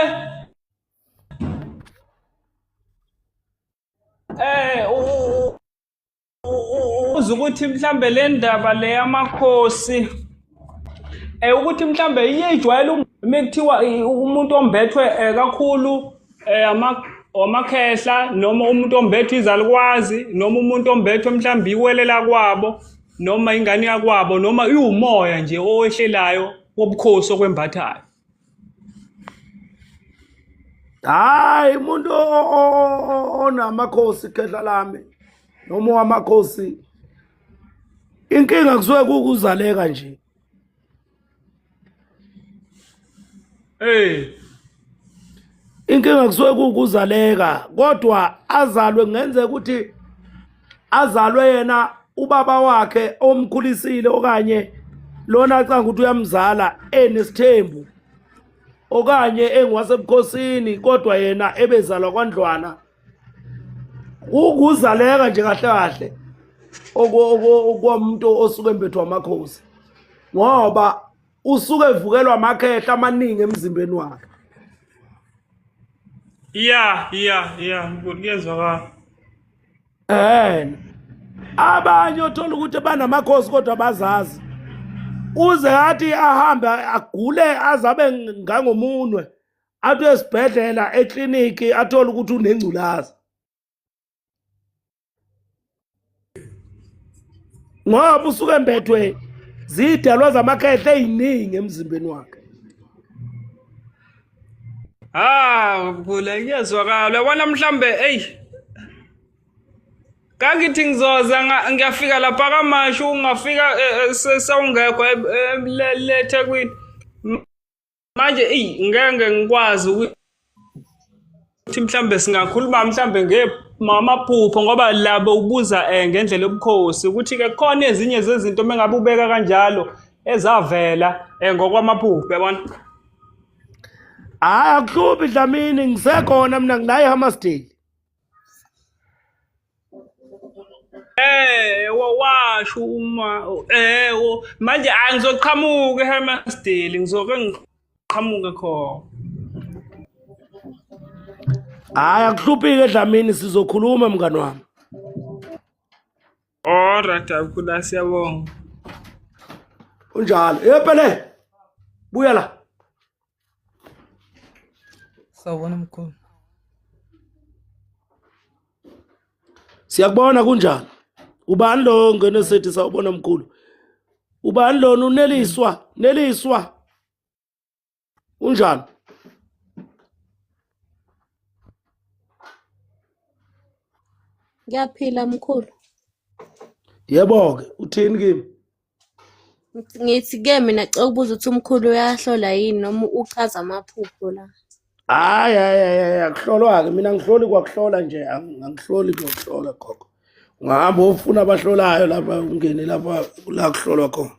eh uza ukuthi mhlambe le ndaba le yamakhosi eh ukuthi mhlambe iyejwayela uma kuthiwa umuntu ombethwe kakhulu eh ama amakhehla noma umuntu ombethwe izalukwazi noma umuntu ombethwe mhlambe iwelela kwabo noma ingane yakwabo noma iwumoya nje owehlelayo wobukhosi okwembathayo. Hayi umuntu onamakhosi khehla lami noma wamakhosi inkinga kusuke kukuzaleka nje. Hey inkinga kusuke kukuzaleka kodwa azalwe kungenzeka ukuthi azalwe yena ubaba wakhe omkhulisile okanye lona acanga ukuthi uyamzala enesithembu okanye engiwasebukhosini kodwa yena ebezalwa kwandlwana ukuzaleka nje kahle kahle okwamuntu osuke embethwa amakhosi ngoba usuke evukelwa amakhehla amaningi emzimbeni wakhe. Ya ya ya kuyezwakala. Eh abanye othola ukuthi banamakhosi kodwa bazazi uze athi ahambe agule azabe ngangomunwe athi esibhedlela ekliniki athole ukuthi unengculaza ngoba usuke embethwe zidalwa zamakhehle eziningi emzimbeni wakhe. Ah, mkhulu kuyezwakala. Uyabona mhlambe eyi kangithi ngizoza ngiyafika lapha kaMashu ungafika sewungekho le eThekwini. Manje eyi ngeke ngikwazi ukuthi mhlambe singakhuluma mhlambe ngamaphupho ngoba labo ubuza ngendlela yobukhosi ukuthi-ke khona ezinye zezinto uma ngabe ubeka kanjalo ezavela ngokwamaphupho yabona. Hhayi akuhluphi Dlamini ngisekhona mina ngila eHammarsdale. Eh washo uma eh manje angizoqhamuka eHammarsdale ngizoke ngiqhamuke khona. Hayi akuhluphike Dlamini sizokhuluma mngani wami. Alright akhula siyabonga. Unjalo. Yepele. Buya la. Sawubona mkhulu. Siyakubona kunjani? Ubani lo ngene sethi sawubona mkhulu? Ubani lona uneliswa? Neliswa. Unjani? Ngiyaphila mkhulu. Yebo ke, uthini kimi? Ngithi ke mina cela ukubuza ukuthi umkhulu uyahlola yini noma uchaza amaphupho la. Hayi hayi hayi akuhlolwa ke mina ngihloli kwakuhlola nje angihloli kwakuhlola gogo. Ungahamba ofuna abahlolayo lapha ungene lapha la kuhlolwa khona.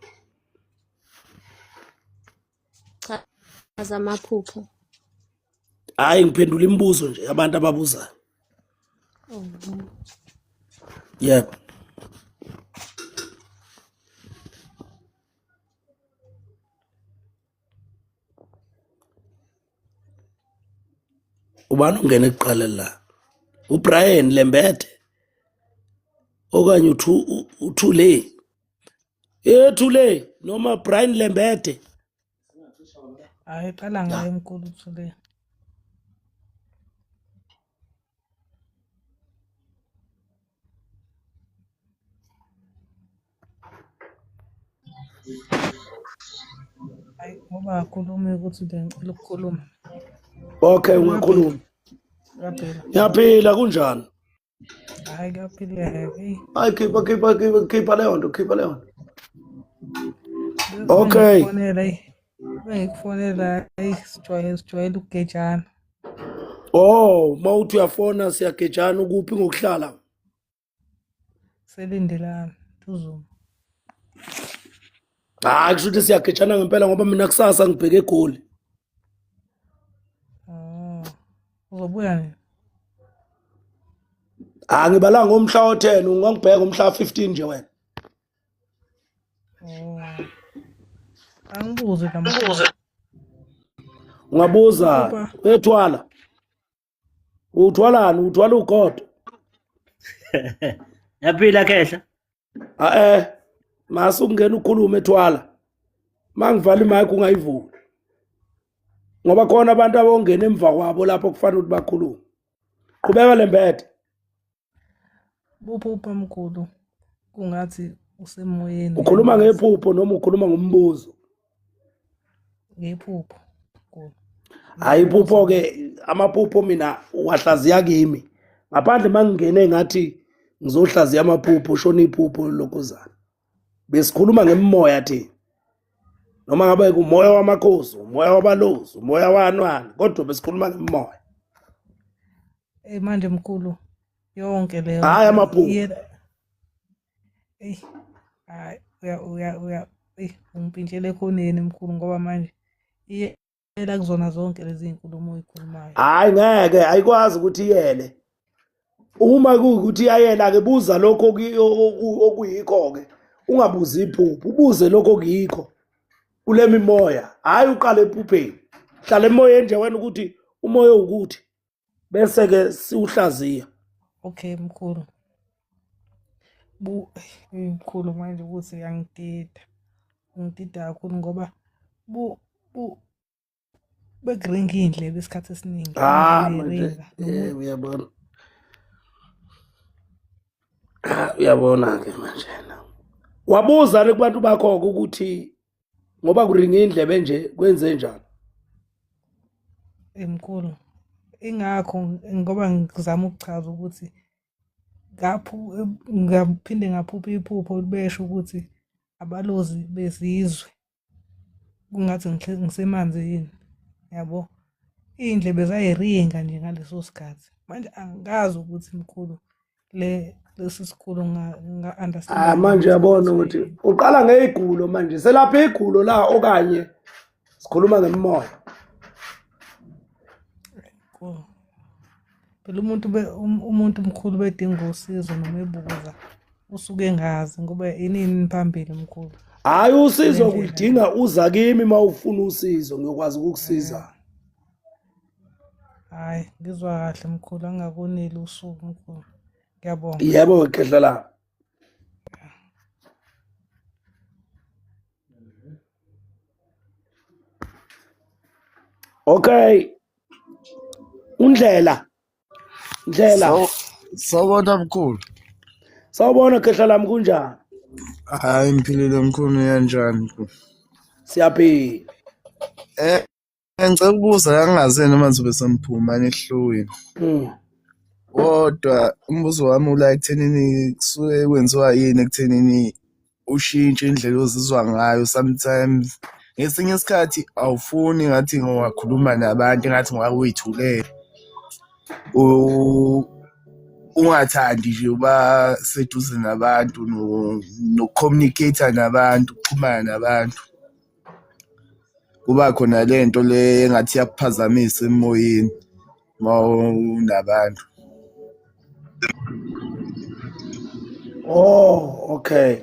Chaza amaphupho. Hayi ngiphendula imibuzo nje abantu ababuzayo. Oh. Yebo. Ubani ongena ekuqala la? uBrian Lembethe okanye uThule. Ethule noma Brian Lembethe. Hayi qala ngaye mkhulu uThule. Hayi ngoba akhulume ukuthi bengicela ukukhuluma. Okay ungakhuluma. Uyaphila. Ngiyaphila kunjani? Hayi kuyaphileka. Eyi Hayi khipha khipha khipha khipha leyo nto khipha leyo nto. Okay. Bengikufonela eyi. Bengikufonela eyi sijwayele sijwayele ukugejana. Oh, mawuthi uyafona siyagejana ukuphi ngokuhlala? Selindelana Ntuzuma. Hayi kusho ukuthi siyagejana ngempela ngoba mina kusasa ngibheke eGoli. Oh. Uzobuya nini? Ah ngibala ngomhla o-10 ungangibheka umhla 15 nje wena. Oh. Angibuze la Ungabuza uyethwala. Uthwalani? Uthwala ugodo. Yaphila khehla. Ah eh mase ungena ukhulume ethwala. Mangivala imic ungayivuli. Ngoba khona abantu abongena emva kwabo lapho kufanele ukuthi bakhulume. Qhubeka lembethe. Buphupha mkhulu kungathi usemoyeni. Ukhuluma ngephupho noma ukhuluma ngombuzo? Ngephupho. Mkhulu. Hayi iphupho ke amaphupho mina uwahlaziya kimi. Ngaphandle mangingene ngathi ngizohlaziya amaphupho shona iphupho lokozana. Besikhuluma ngemimoya thina. Noma ngabe kumoya wamakhosi, umoya wabalozi, umoya wanwani, kodwa besikhuluma ngemimoya. Ey manje mkhulu yonke leyo Hayi amaphupho. Eyi hayi uya uya uya eyi ungipintshele ekhoneni mkhulu ngoba manje iyela kuzona zonke lezi zinkulumo oyikhulumayo. Hayi ngeke ayikwazi ukuthi iyele. Uma kuwukuthi iyayela ke buza lokho okuyikho ke. Ungabuzi iphupho, ubuze lokho okuyikho. Kule mimoya, hayi uqale ephupheni. Hlala emoyeni nje wena ukuthi umoya ukuthi bese ke siwuhlaziya. Okay mkhulu. Bu mkhulu manje ukuthi uyangidida. Ungidida kakhulu ngoba bu bu bekuringa iy'ndlebe isikhathi esiningi. Ah manje eh uyabona. Ah uyabona ke manje. Wabuza le kubantu bakho ukuthi ngoba kuringa indlebe nje kwenze njani? Emkhulu. Ingakho ngoba ngizama ukuchaza ukuthi ngaphu ngaphinde ngaphupha iphupho besho ukuthi abalozi bezizwe kungathi ngisemanzini yabo iy'ndlebe zayiringa nje ngaleso sikhathi manje angikazi ukuthi mkhulu le lesi sikhulu nga-understand Ah manje uyabona ukuthi uqala ngeyigulo manje selapha igulo la okanye sikhuluma ngemimoya. Phela umuntu umuntu mkhulu bedinga usizo noma ebuza usuke engazi ngoba inini phambili mkhulu. Hayi usizo kulidinga uza kimi uma ufuna usizo ngiyokwazi ukukusiza. Hayi ngizwa kahle mkhulu angakoneli usuku mkhulu. Ngiyabonga. Yebo khehla la. Okay. Undlela. Ndlela. Sawubona mkhulu. Sawubona khehla lami kunjani? Hayi ngiphilile mkhulu kanjani mkhulu? Siyaphila. Eh ngicela ukubuza kangazi noma ngizobe sengiphuma esihlokweni. Kodwa umbuzo wami ula ekuthenini kusuke kwenziwa yini ekuthenini ushintshe indlela ozizwa ngayo sometimes ngesinye isikhathi awufuni ngathi ngingakhuluma nabantu engathi ngingakuyithulela. Ungathandi nje uba seduze nabantu nokucommunicate nabantu, ukuxhumana nabantu. Kuba khona le nto le engathi iyakuphazamisa emoyeni uma unabantu. Oh, okay.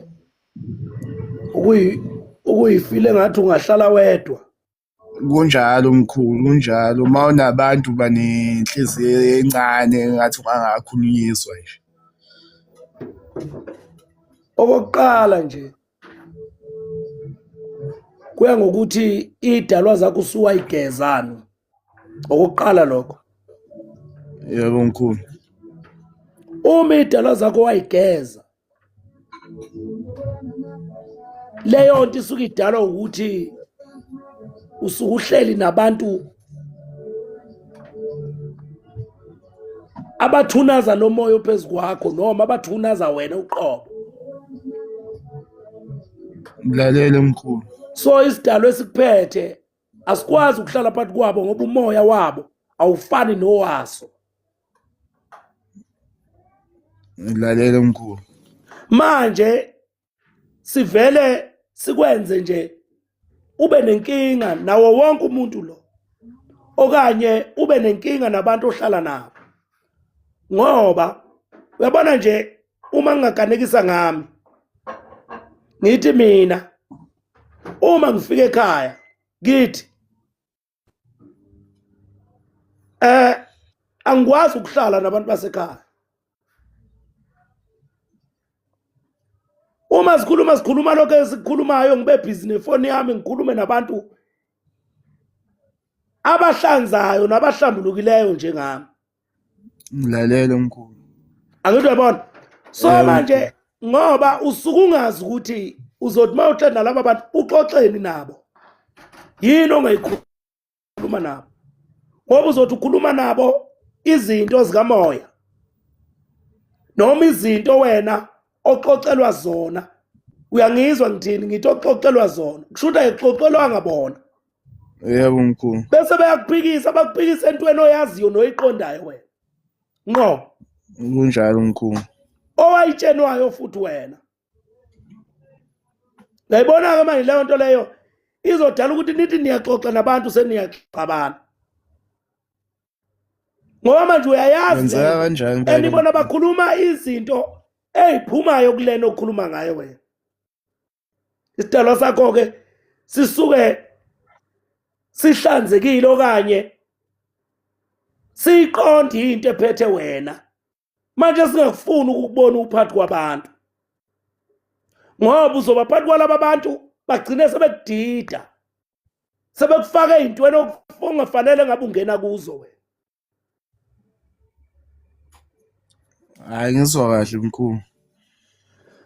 Ukuyi ukuyifile ngathi ungahlala wedwa. Kunjalo mkhulu, kunjalo. Uma unabantu banenhliziyo encane engathi ungangakhulunyiswa nje. Okokuqala nje kuya ngokuthi idalwa zakho usuwayigezani. Okokuqala lokho. Yebo mkhulu. Uma idalwa zakho wayigeza leyo nto isuke idalwa ukuthi usuke uhleli nabantu abathunaza lo moya ophezu kwakho noma abathunaza wena uqobo. Ngilalele mkhulu. So isidalwa esikuphethe asikwazi ukuhlala phakathi kwabo ngoba umoya wabo awufani nowaso. Ngilalele mkhulu. Manje sivele sikwenze nje ube nenkinga nawo wonke umuntu lo okanye ube nenkinga nabantu ohlala nabo ngoba uyabona nje uma ngingaganekisa ngami ngithi mina uma ngifika ekhaya kithi angikwazi ukuhlala nabantu basekhaya. Uma sikhuluma sikhuluma lokho esikukhulumayo, ngibe busy nefoni yami ngikhulume nabantu abahlanzayo nabahlambulukileyo njengami. Ngilalele mkhulu. Angithi uyabona? So manje ngoba usuke ungazi ukuthi uzothi uma uhleli nalaba bantu uxoxeni nabo, yini ongayikhuluma nabo, ngoba uzothi ukhuluma nabo izinto zikamoya noma izinto wena oxoxelwa zona. Uyangizwa ngithini? Ngithi oxoxelwa zona, kusho ukuthi ayixoxelwanga bona. Yebo mkhulu. Bese bayakuphikisa, bakuphikisa entweni oyaziyo noyiqondayo wena ngqo. Kunjalo mkhulu. Owayitshenwayo futhi wena. Ngayibona-ke manje leyo nto leyo izodala ukuthi nithi niyaxoxa nabantu seniyaxabana. Ngoba manje uyayazi Kwenzeka kanjani and phela? bona bakhuluma izinto ey'phumayo kulena okhuluma ngayo wena. Isidalwa sakho-ke sisuke sihlanzekile okanye siyiqonde into ephethe wena. Manje singakufuni ukukubona uphathi kwabantu, ngoba uzoba phakathi kwalaba bantu bagcine sebekudida, sebekufaka ey'ntweni ongafanele ngabe ungena kuzo wena. Hayi ngizwa kahle mkhulu.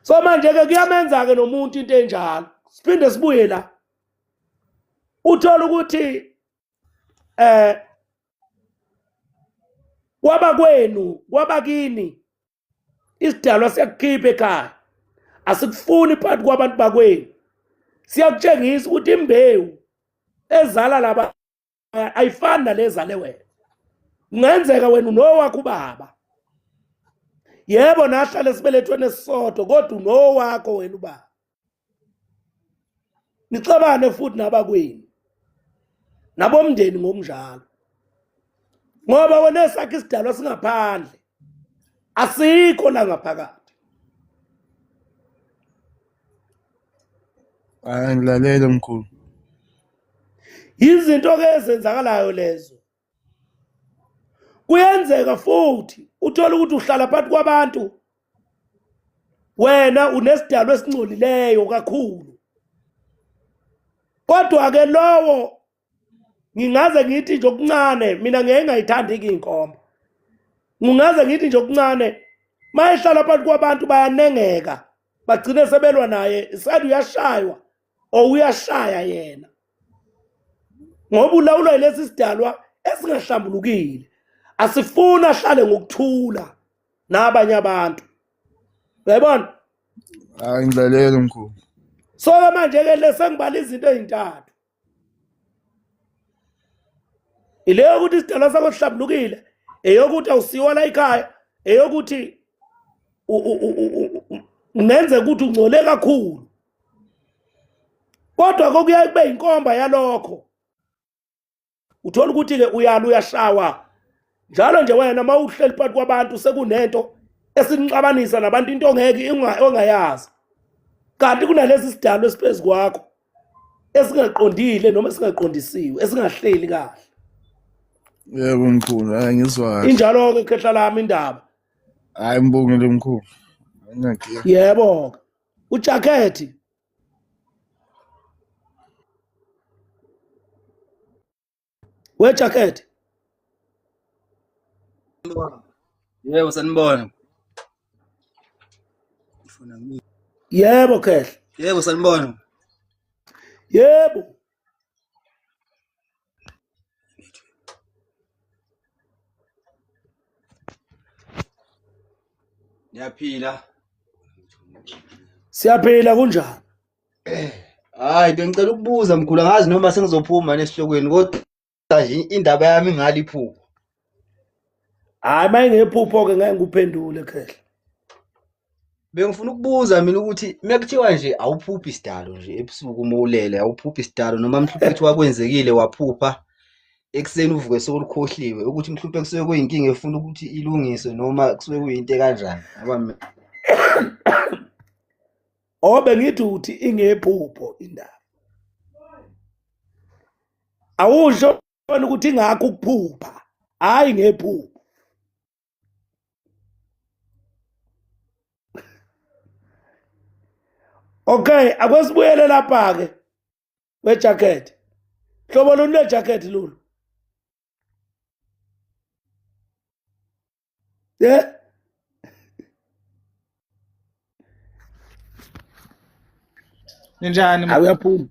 So manje-ke kuyamenza-ke nomuntu into enjalo. Siphinde sibuye la, uthola ukuthi kwabakwenu kwabakini isidalwa siyakukhipha ekhaya, asikufuni phakathi kwabantu bakwenu. Siyakutshengisa ukuthi imbewu ezala laba ayifani nalezale wena. Kungenzeka wena unowakho ubaba, yebo nahlala esibelethweni esisodwa, kodwa unowakho wena ubaba. Nixabane futhi nabakwenu nabomndeni ngokunjalo, ngoba wena esakhe isidalwa singaphandle, asikho la ngaphakathi. Hayi ngilalele mkhulu. Izinto ke ezenzakalayo lezo. Kuyenzeka futhi uthola ukuthi uhlala phakathi kwabantu, wena unesidalwa esingcolileyo kakhulu, kodwa ke lowo ngingaze ngithi nje okuncane, mina ngeke ngayithandi inkomo, ngingaze ngithi nje okuncane, mayehlala phakathi kwabantu bayanengeka, bagcine sebelwa naye, sathi uyashaywa or uyashaya yena, ngoba ulawulwa yilesi sidalwa esingahlambulukile. Asifuni ahlale ngokuthula nabanye abantu, uyayibona? Hayi ngilalele mkhulu. So ke manje ke lesengibala izinto ezintathu, ileyo ukuthi isidalwa sakho sihlambulukile, eyokuthi awusiwa la ekhaya, Eyokuthi kungenzeka ukuthi ungcole kakhulu, kodwa kokuyaye kube inkomba yalokho. Uthola ukuthi-ke uyala uyashawa njalo nje wena uma uhleli phakathi kwabantu, sekunento esinixabanisa nabantu, into ongeke ongayazi, kanti kunalesi sidalo esiphezu kwakho esingaqondile noma esingaqondisiwe, esingahleli kahle. Yebo mkhulu, hayi ngizwa kahle. Injalo-ke khehla lami indaba. Hayi ngibongile mkhulu. Anginankinga. Yebo-ke. Ujakhethi. We jacket. Yebo sanibona. Yebo khehla. Yebo sanibona. Yebo. Niyaphila. Siyaphila, kunjani? Hayi bengicela ukubuza mkhulu, angazi noma sengizophuma nesihlokweni, kodwa nje indaba yami ingali iphupho. Hayi, mayingephupho ke ngeke ngikuphendule khehla. Bengifuna ukubuza mina ukuthi mekuthiwa nje awuphuphi isidalo nje ebusuku uma ulele, awuphuphi isidalo, noma mhlawumbe kuthiwa kwenzekile waphupha ekuseni uvuke sewulikhohliwe, ukuthi mhlawumbe kusuke kuyinkinga efuna ukuthi ilungiswe noma kusuke kuyinto ekanjani, ngoba mina Obe ngithi uthi ingephupho indaba. Awusho ukuthi ingakho ukuphupha, hayi ngephupho. Okay, akwesibuyele lapha ke we jacket. Hlobo luni lwe jacket lolu? Yeah. Ninjani? Awuyaphuma.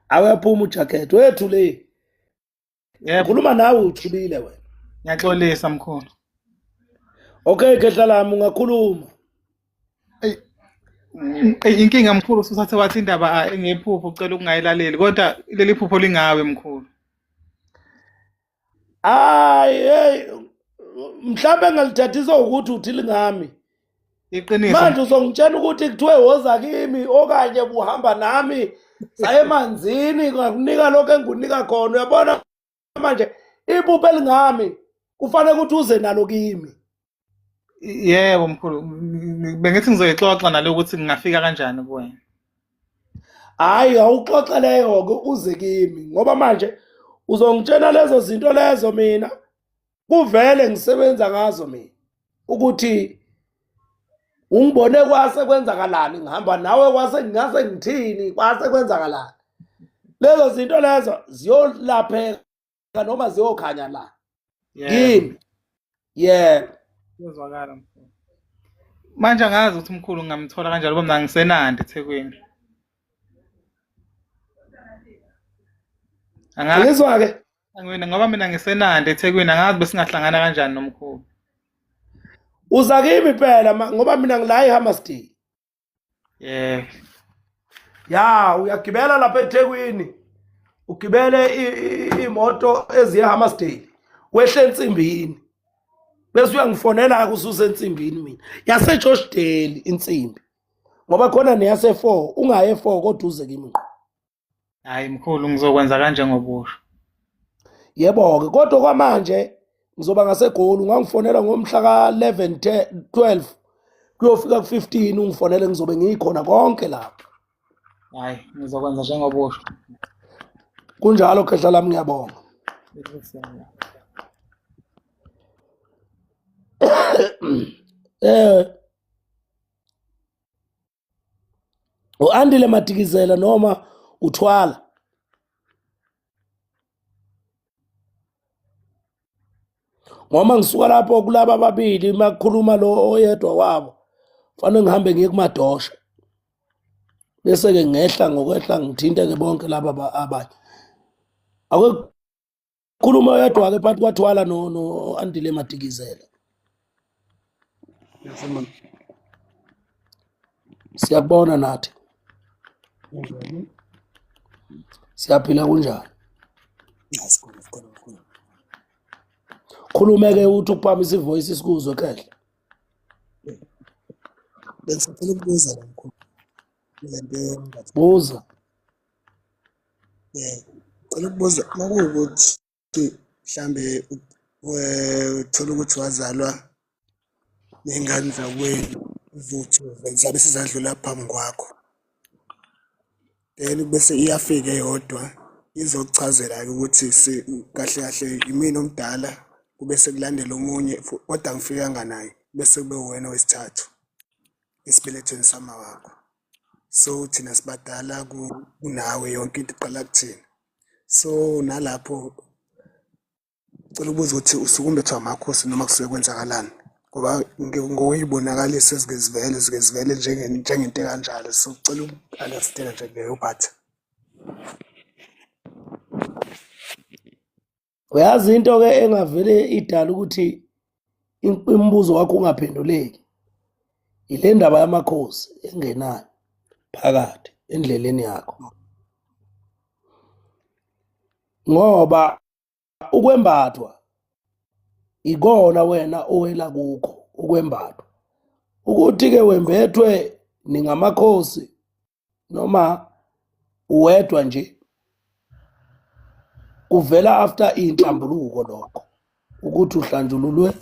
Awuyaphuma ujacket wethu le. Yebo. Ngikhuluma nawe uthulile wena. Ngiyaxolisa mkhulu. Okay khehla lami, ungakhuluma. Eyi, inkinga mkhulu, usuthathe wathi indaba engephupho ucela ukungayilaleli, kodwa leli phupho lingawe mkhulu. Hayi, hey, mhlawumbe ngalithathiswa ukuthi uthi lingami. Iqiniso. Manje uzongitshela ukuthi kuthiwe woza kimi okanye buhamba nami saye emanzini ngakunika lokho engikunika khona. Uyabona manje iphupho elingami kufanele ukuthi uze nalo kimi. Yebo mkhulu, bengithi ngizoyixoxa nalo ukuthi ngingafika kanjani kuwena. Hayi, awuxoxe leyo ke, uze kimi, ngoba manje uzongitshela lezo zinto lezo mina kuvele ngisebenza ngazo mina, ukuthi ungibone kwase kwenzakalani, ngihamba nawe kwase ngingase ngithini, kwase kwenzakalani. Lezo zinto lezo ziyolapheka noma ziyokhanya la kimi. Yebo. Kuyezwakala mkhulu. Manje angazi ukuthi umkhulu ngingamthola kanjani, ngoba mina ngisenandi eThekwini. Angazi. Angizwa ke. Angwena, ngoba mina ngisenandi eThekwini, angazi besingahlangana kanjani nomkhulu. Uza kimi phela ngoba mina ngila eHammersdale. Yebo. Ya, uyagibela lapha eThekwini. Ugibele imoto eziya eHammersdale. Wehle ensimbini. Bese uyangifonela ke ususe ensimbini mina. Yase Joshdale insimbi. Ngoba khona neyase 4, ungaye 4 kodwa uze kimi ngqo. Hayi mkhulu, ngizokwenza kanje ngobusho. Yebo-ke, kodwa kwamanje ngizoba ngaseGoli, ungangifonela ngomhla ka-11 10 12 kuyofika ku-15, ungifonele, ngizobe ngikhona konke lapho. Hayi ngizokwenza njengobusho. Kunjalo khehla lami, ngiyabonga. U-Andile Madikizela noma uthwala. Ngoba ngisuka lapho kulaba ababili, makukhuluma lo oyedwa wabo, fanele ngihambe ngiye kumadosha. Bese ke ngehla ngokwehla ngithinte ke bonke laba abanye. Ake khuluma oyedwa ke phakathi kwathwala no Andile Madikizela. Siyakubona nathi. Kunjani? Siyaphila, kunjani? Sikhona, sikhona mkhulu. Khulume ke, uthi ukuphamisa ivoice sikuzwe khehla. Bengisacela ukubuza la mkhulu kule nto yombatha. Buza. Cela ukubuza uma kuwukuthi mhlambe uthola ukuthi wazalwa ney'ngane zakwenu uzothi zabe sezadlula phambi kwakho, then bese iyafika eyodwa izokuchazela-ke ukuthi kahle kahle imina omdala kube sekulandela omunye kodwa angifikanga naye bese kube uwena wesithathu esibelethweni sama wakho. So thina sibadala kunawe, yonke into iqala kuthina. So nalapho cela ukubuza ukuthi usuke umbethwa amakhosi noma kusuke kwenzakalani, ngoba ngokwey'bonakaliso ezike zivele zike zivele njengento ekanjalo. So cela uku-understand-a nje leyo part. Uyazi into-ke engavele idala ukuthi imibuzo wakho ungaphenduleki ile ndaba yamakhosi engenayo phakathi endleleni yakho, ngoba ukwembathwa ikona wena owela kukho ukwembathwa. Ukuthi-ke wembethwe ningamakhosi noma uwedwa nje, kuvela after inhlambuluko lokho ukuthi uhlanjululwe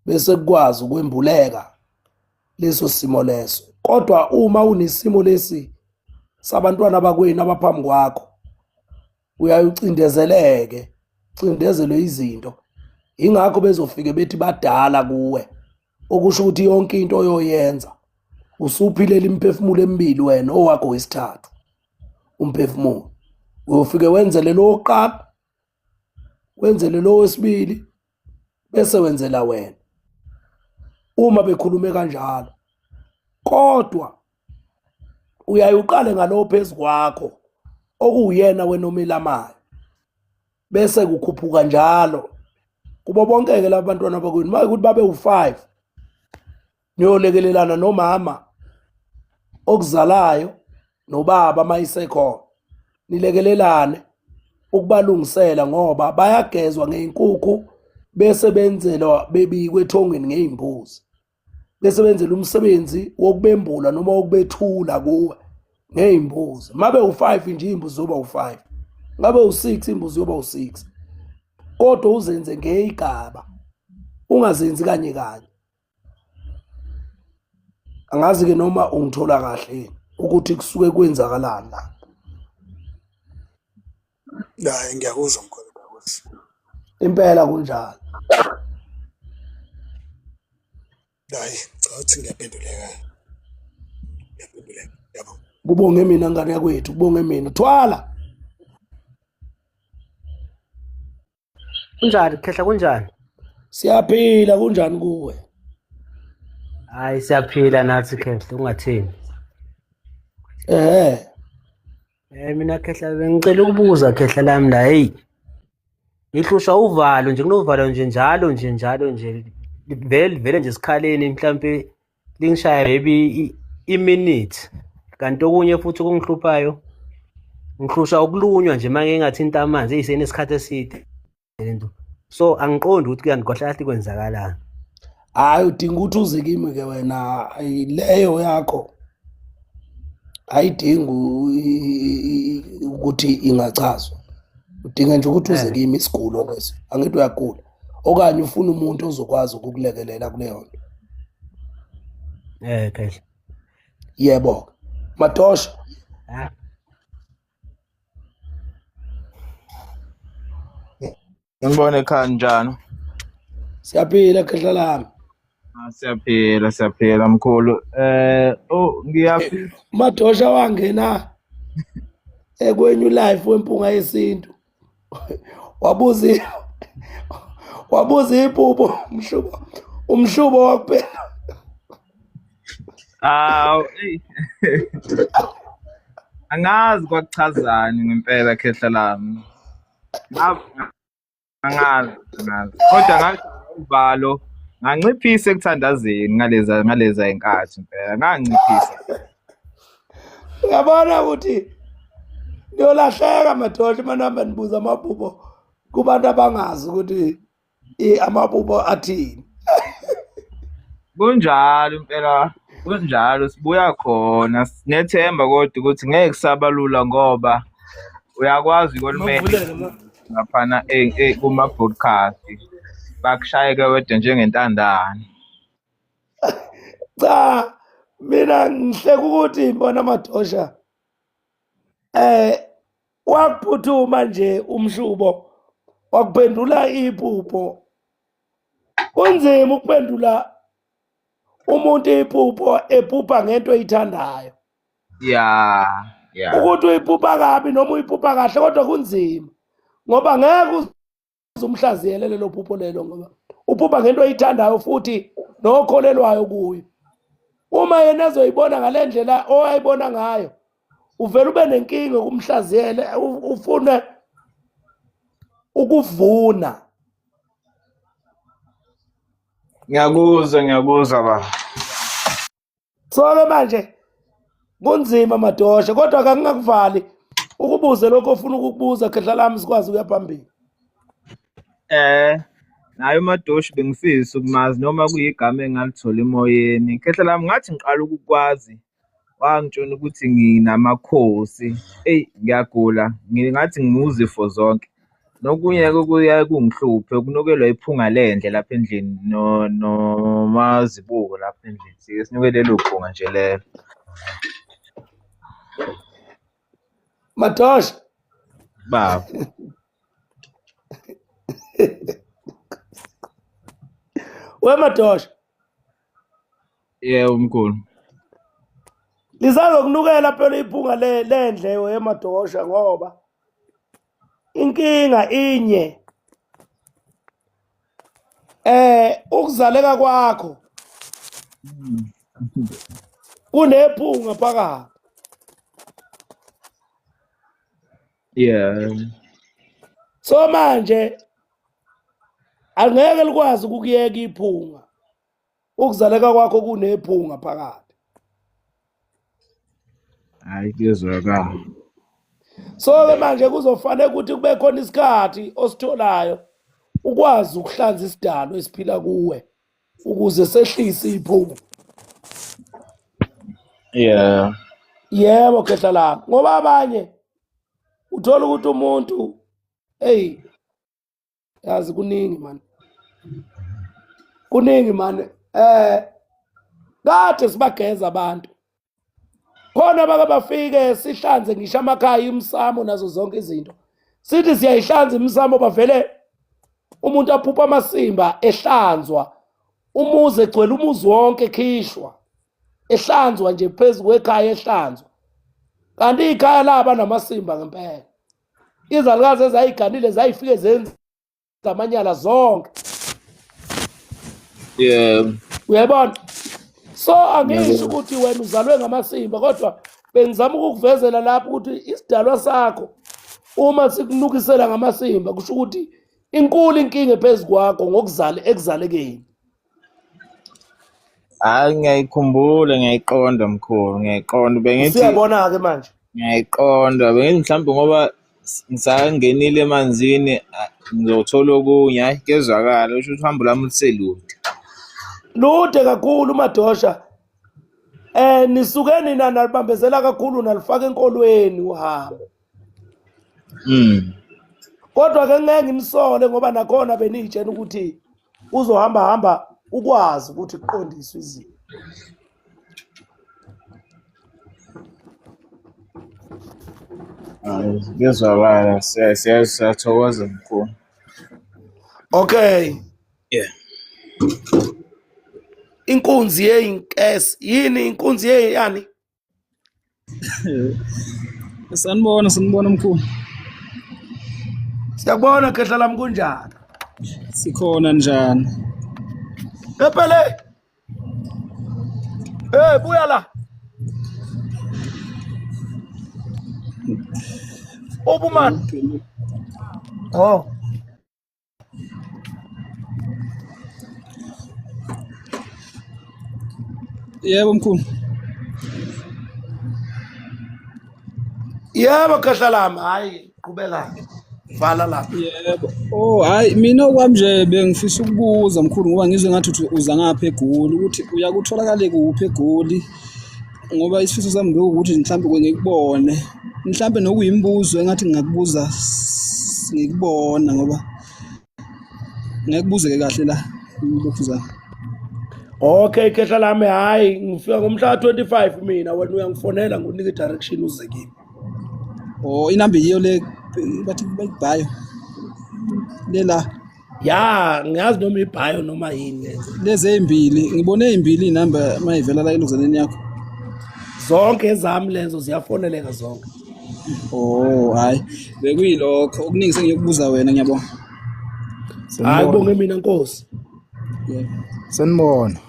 bese kukwazi ukwembuleka leso simo leso. Kodwa uma unesimo lesi sabantwana bakwenu abaphambi kwakho, uyaye ucindezeleke, ucindezelwe izinto. Ingakho bezofike bethi badala kuwe, okusho ukuthi yonke into oyoyenza usuphilela imiphefumulo emibili wena, owakho wesithathu umphefumulo. Uyofike wenzele lo wokuqala, wenzele lo wesibili, bese wenzela wena uma bekhulume kanjalo. Kodwa uyaye uqale ngalowo phezu kwakho okuwuyena wena omelamayo, bese kukhuphuka njalo kubo bonke-ke laba bantwana bakwenu. Uma ukuthi babe u-5, niyolekelelana nomama okuzalayo nobaba uma isekhona, nilekelelane ukubalungisela, ngoba bayagezwa ngey'nkukhu bese benzelwa bebikwe ethongweni ngey'mbuzi, bese benzela umsebenzi wokubembula noma wokubethula kuwe ngey'mbuzi. Mabe u-5 nje iy'mbuzi zoba u-5, ngabe u-6 imbuzi yoba u-6, kodwa uzenze ngey'gaba, ungazenzi kanye kanye. Angazi-ke noma ungithola kahle ukuthi kusuke kwenzakalani la. Hayi, ngiyakuzwa mkhulu, ngiyakuzwa. Impela kunjalo. Hayi, cha uthi ngiyaphenduleka. Ngiyaphenduleka. Yabo. Kubonge mina ngane yakwethu, kubonge mina. Thwala. Kunjani Khehla, kunjani? Siyaphila, kunjani kuwe? Hayi siyaphila nathi Khehla, ungathini. Eh. Mina Khehla bengicela ukubuza Khehla lami la, hey. Ngihlushwa uvalo nje, kunovalo nje njalo nje njalo nje. Vele vele nje esikhaleni mhlampe lingishaya maybe i-minute. Kanti okunye futhi okungihluphayo, ngihlushwa ukulunywa nje uma ngingathinta amanzi eyiseni isikhathi eside lento. So angiqondi ukuthi kanti kahle kahle kwenzakalani. Hayi, udinga ukuthi uze kimi ke wena, leyo yakho ayidingi ukuthi ingachazwa. Udinga nje ukuthi uze kimi, isigulo leso. Angithi uyagula okanye ufuna umuntu ozokwazi ukukulekelela kuleyo nto. Khehla. Yebo. Madosha. Ngibone ekhaya njani? Siyaphila khehla lami. Siyaphila, siyaphila mkhulu. Oh ngiyafisa. Madosha wangena ekwenyu life wempunga yesintu. Wabuza iphupho umhlubo, umhlubo wakuphela. Aw, eyi. Angazi kwakuchazani ngempela khehla lami. Angazi, angazi. Kodwa ngathi uvalo nganciphisa ekuthandazeni ngaleza inkathi impela, nganciphisa. Uyabona ukuthi niyolahleka madoda uma nihamba nibuza amaphupho kubantu abangazi ukuthi amaphupho athini. Kunjalo impela. Kunjalo sibuya khona sinethemba kodwa ukuthi ngeke kusaba lula ngoba uyakwazi ukulumela Mavulele ma. laphana kuma-broadcast bakushayeke wedwa njengentandane. Cha, mina ngihleka ukuthi mbona madosha. Wakuphuthuma nje umshubo wakuphendula iphupho. Kunzima ukuphendula umuntu iphupho ephupha ngento oyithandayo. Ya, ya. Ukuthi uyiphupha kabi noma uyiphupha kahle kodwa kunzima ngoba ngeke uze umhlaziyele lelo phupho lelo ngoba uphupha ngento oyithandayo futhi nokholelwayo kuyo. Uma yena ezoyibona ngale ndlela owayibona ngayo uvele ube nenkinga ukumhlaziyele ufune ukuvuna. Ngiyakuzwa, ngiyakuzwa baba. So-ke manje kunzima madosha kodwa kangingakuvali ukubuze lokho ofuna ukukubuza khehla lami sikwazi ukuya phambili. Naye uMadoshi bengifisa ukumazi noma kuyigama engalithola emoyeni. Khehla lami ngathi ngiqala ukukwazi wangitshela ukuthi nginamakhosi. Eyi ngiyagula, ngingathi ngiwuzifo zonke. Nokunye-ke kuyaye kungihluphe kunukelwa iphunga lendle lapha endlini nomazibuko lapha endlini. Sike sinuke lelo phunga nje lelo. Madosha. Baba. We Madosha. Yebo mkhulu. Lisazokunukela phela iphunga lendle we Madosha ngoba inkinga inye. Ukuzaleka kwakho kunephunga phakathi. Yeah. So manje angeke likwazi ukukuyeka iphunga. Ukuzaleka kwakho kunephunga phakathi. Hayi kuyezwakala. So ke manje kuzofanele ukuthi kube khona isikhathi ositholayo ukwazi ukuhlanza isidalo esiphila kuwe ukuze sehlise iphunga. Yeah. Yebo khehla lami ngoba abanye uthola ukuthi umuntu hey yazi kuningi man. Kuningi man. Kade sibageza abantu. Khona bake bafike sihlanze ngisho amakhaya imsamo nazo zonke izinto. Sithi siyayihlanza imsamo bavele umuntu aphupha amasimba ehlanzwa umuzi egcwele umuzi wonke ekhishwa ehlanzwa nje phezu kwekhaya ehlanzwa kanti ikhaya laba namasimba ngempela. Izalukazi ezayiganile zayifike zenza amanyala zonke. Yeah. Uyayibona? So angisho ukuthi wena uzalwe ngamasimba kodwa bengizama ukukuvezela lapho ukuthi isidalwa sakho uma sikunukisela ngamasimba kusho ukuthi inkulu inkinga ephezu kwakho ngokuzala ekuzalekeni. Hayi ngiyayikhumbula ngiyayiqonda mkhulu ngiyayiqonda bengithi Usiyabona ke manje. Ngiyayiqonda bengithi mhlawumbe ngoba ngisangenile emanzini ngizothola okunye hayi kuyezwakala usho ukuthi uhambo lwami luselude. Lude kakhulu Madosha. Nisuke nina nalibambezela kakhulu nalifaka enkolweni uhambo. Kodwa ke ngeke nginisole ngoba nakhona beniyitshena ukuthi uzohamba hamba ukwazi ukuthi kuqondiswe izinto. Hayi kuyezwakala siyathokoza mkhulu. Okay. Yeah. Inkunzi yeyinkesi yini inkunzi yeyani? Sanibona, sanibona mkhulu. Siyabona khehla lami kunjani? Sikhona njani? Kepele. Hey buya la. Obuman. Oh. Yebo mkhulu. Yebo khehla lami, hayi qhubeka. Vala lapho. Yebo. Oh, hayi mina okwami nje bengifisa ukubuza mkhulu ngoba ngizwe ngathi uthi uza ngapha eGoli ukuthi uyakutholakale kuphi eGoli ngoba isifiso sami bekuwukuthi mhlawumbe ke ngikubone mhlawumbe nokuyimibuzo engathi ngingakubuza ngikubona ngoba ngeke kubuzeke kahle la lokhuzana. Okay khehla lami hayi ngifika ngomhla ka-25 mina wena uyangifonela ngikunike i-direction uze kimi. Oh, inamba yiyo le bathi bayibhayo le la. Ya ngiyazi noma ibhayo noma yini le. Lezi ezimbili ngibone ezimbili inamba mayivela la eluzaneni yakho. Zonke ezami lezo ziyafoneleka zonke. Oh, hayi bekuyilokho okuningi sengiyokubuza wena ngiyabonga. Hayi Sanibona. kubonge mina nkosi. Yebo. Sanibona.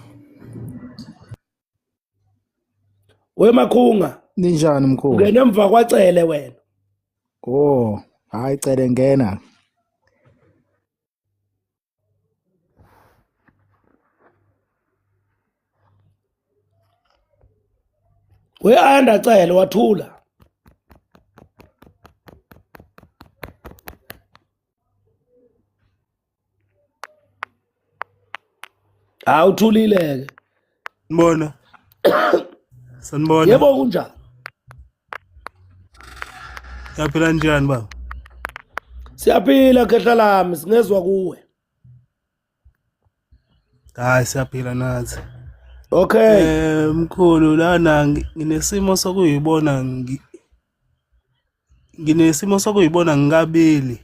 Wemakhunga Ninjani mkhulu? ungena emva kwacele wena. Oh, hayi cele ngena. We anda cele wathula. Hayi uthulile ke. Sanibona. Sanibona. Yebo kunjani? Yaphila njani baba? Siyaphila khehla lami singezwa kuwe. Hayi siyaphila nathi. Okay. Mkhulu lana nginesimo sokuyibona nginesimo sokuyibona ngikabili.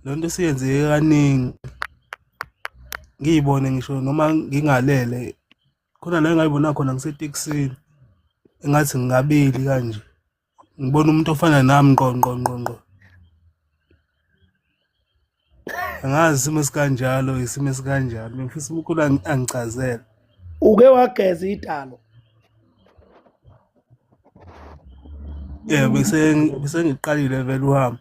Lonto siyenzeke kaningi. Ngiyibone ngisho noma ngingalele. Khona la engayibona khona ngisetekisini. Engathi ngikabili kanje. Ngibona umuntu ofana nami ngqo ngqo ngqo ngqo. Angazi isimo esikanjalo isimo esikanjalo. Ngifisa umkhulu angichazele. Uke wageza idalo. Yebo bese ngiqalile vele uhambo.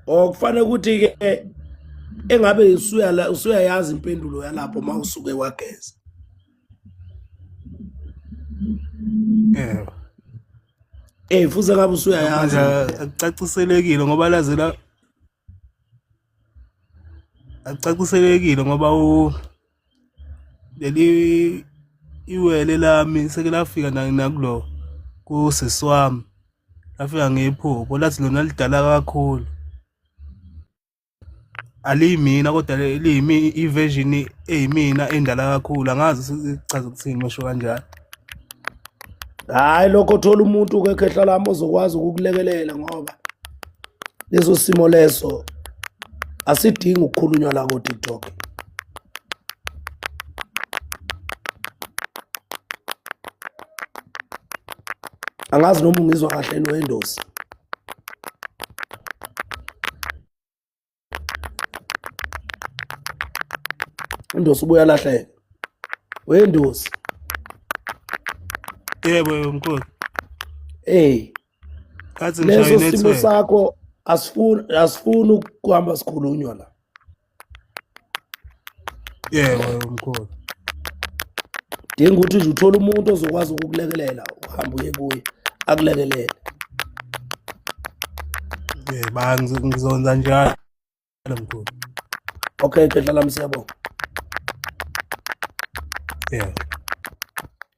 Okufanele ukuthi ke engabe usuya usuyayazi impendulo yalapho uma usuke wageza. Yebo. Eh fuze ngabe usuyayazi. Manje akucaciselekile ngoba laze la akucaciselekile ngoba u leli iwele lami seke lafika nakulo kusisi wami lafika ngephupho lathi lona lidala kakhulu aliyimina kodwa liyimi i-version eyimina endala kakhulu angazi sichaza ukuthini masho kanjalo. Hayi lokho thola umuntu ke khehla lami ozokwazi ukukulekelela ngoba leso simo leso asidingi ukukhulunywa la ko TikTok. Angazi noma ungizwa kahle noWindows. Windows ubuya lahleka. Windows. Yebo yebo mkhulu. Hey. Kathi ngishaye Leso simo network. sakho asifuni ukuhamba sikhulunywa la. Yebo yebo mkhulu. Dinga ukuthi nje uthole umuntu ozokwazi ukukulekelela uhambe uye kuye akulekelele. Yebo ngizonza njalo mkhulu. Okay khehla lami siyabonga. Yebo.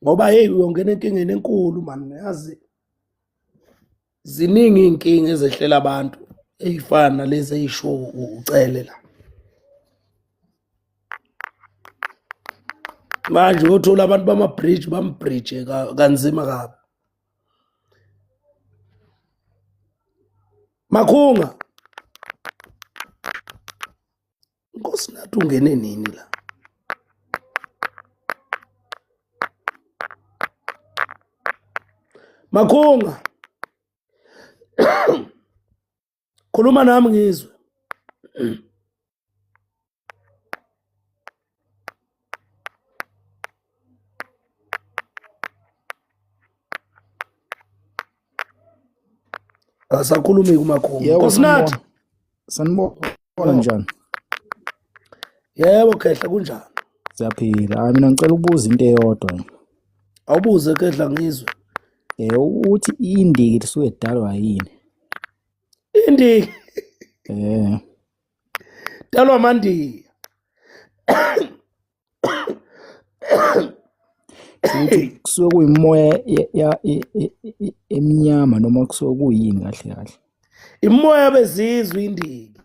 Ngoba hey uyongena enkingeni enkulu man yazi ziningi iy'nkinga ezehlela abantu ey'fana nalezi ey'sho ucele la. Manje uyothola abantu bama-bridge bambridge kanzima kabi. Makhunga. Nkosi nathi ungene nini la? Makhunga. Khuluma nami ngizwe. Asakhulumi kumakhunga. Yebo, Nkosinathi. sanibona. Sanibona njani? Yebo khehla kunjani? Siyaphila. Hayi mina ngicela ukubuza into eyodwa. Awubuze khehla ngizwe. Uthi indiki lisuke lidalwa yini? Indiki Eh, dalwa amandiya. Ukuthi kusuke kuyimoya eminyama noma kusuke kuyini kahle kahle. Imoya bezizwe indiki.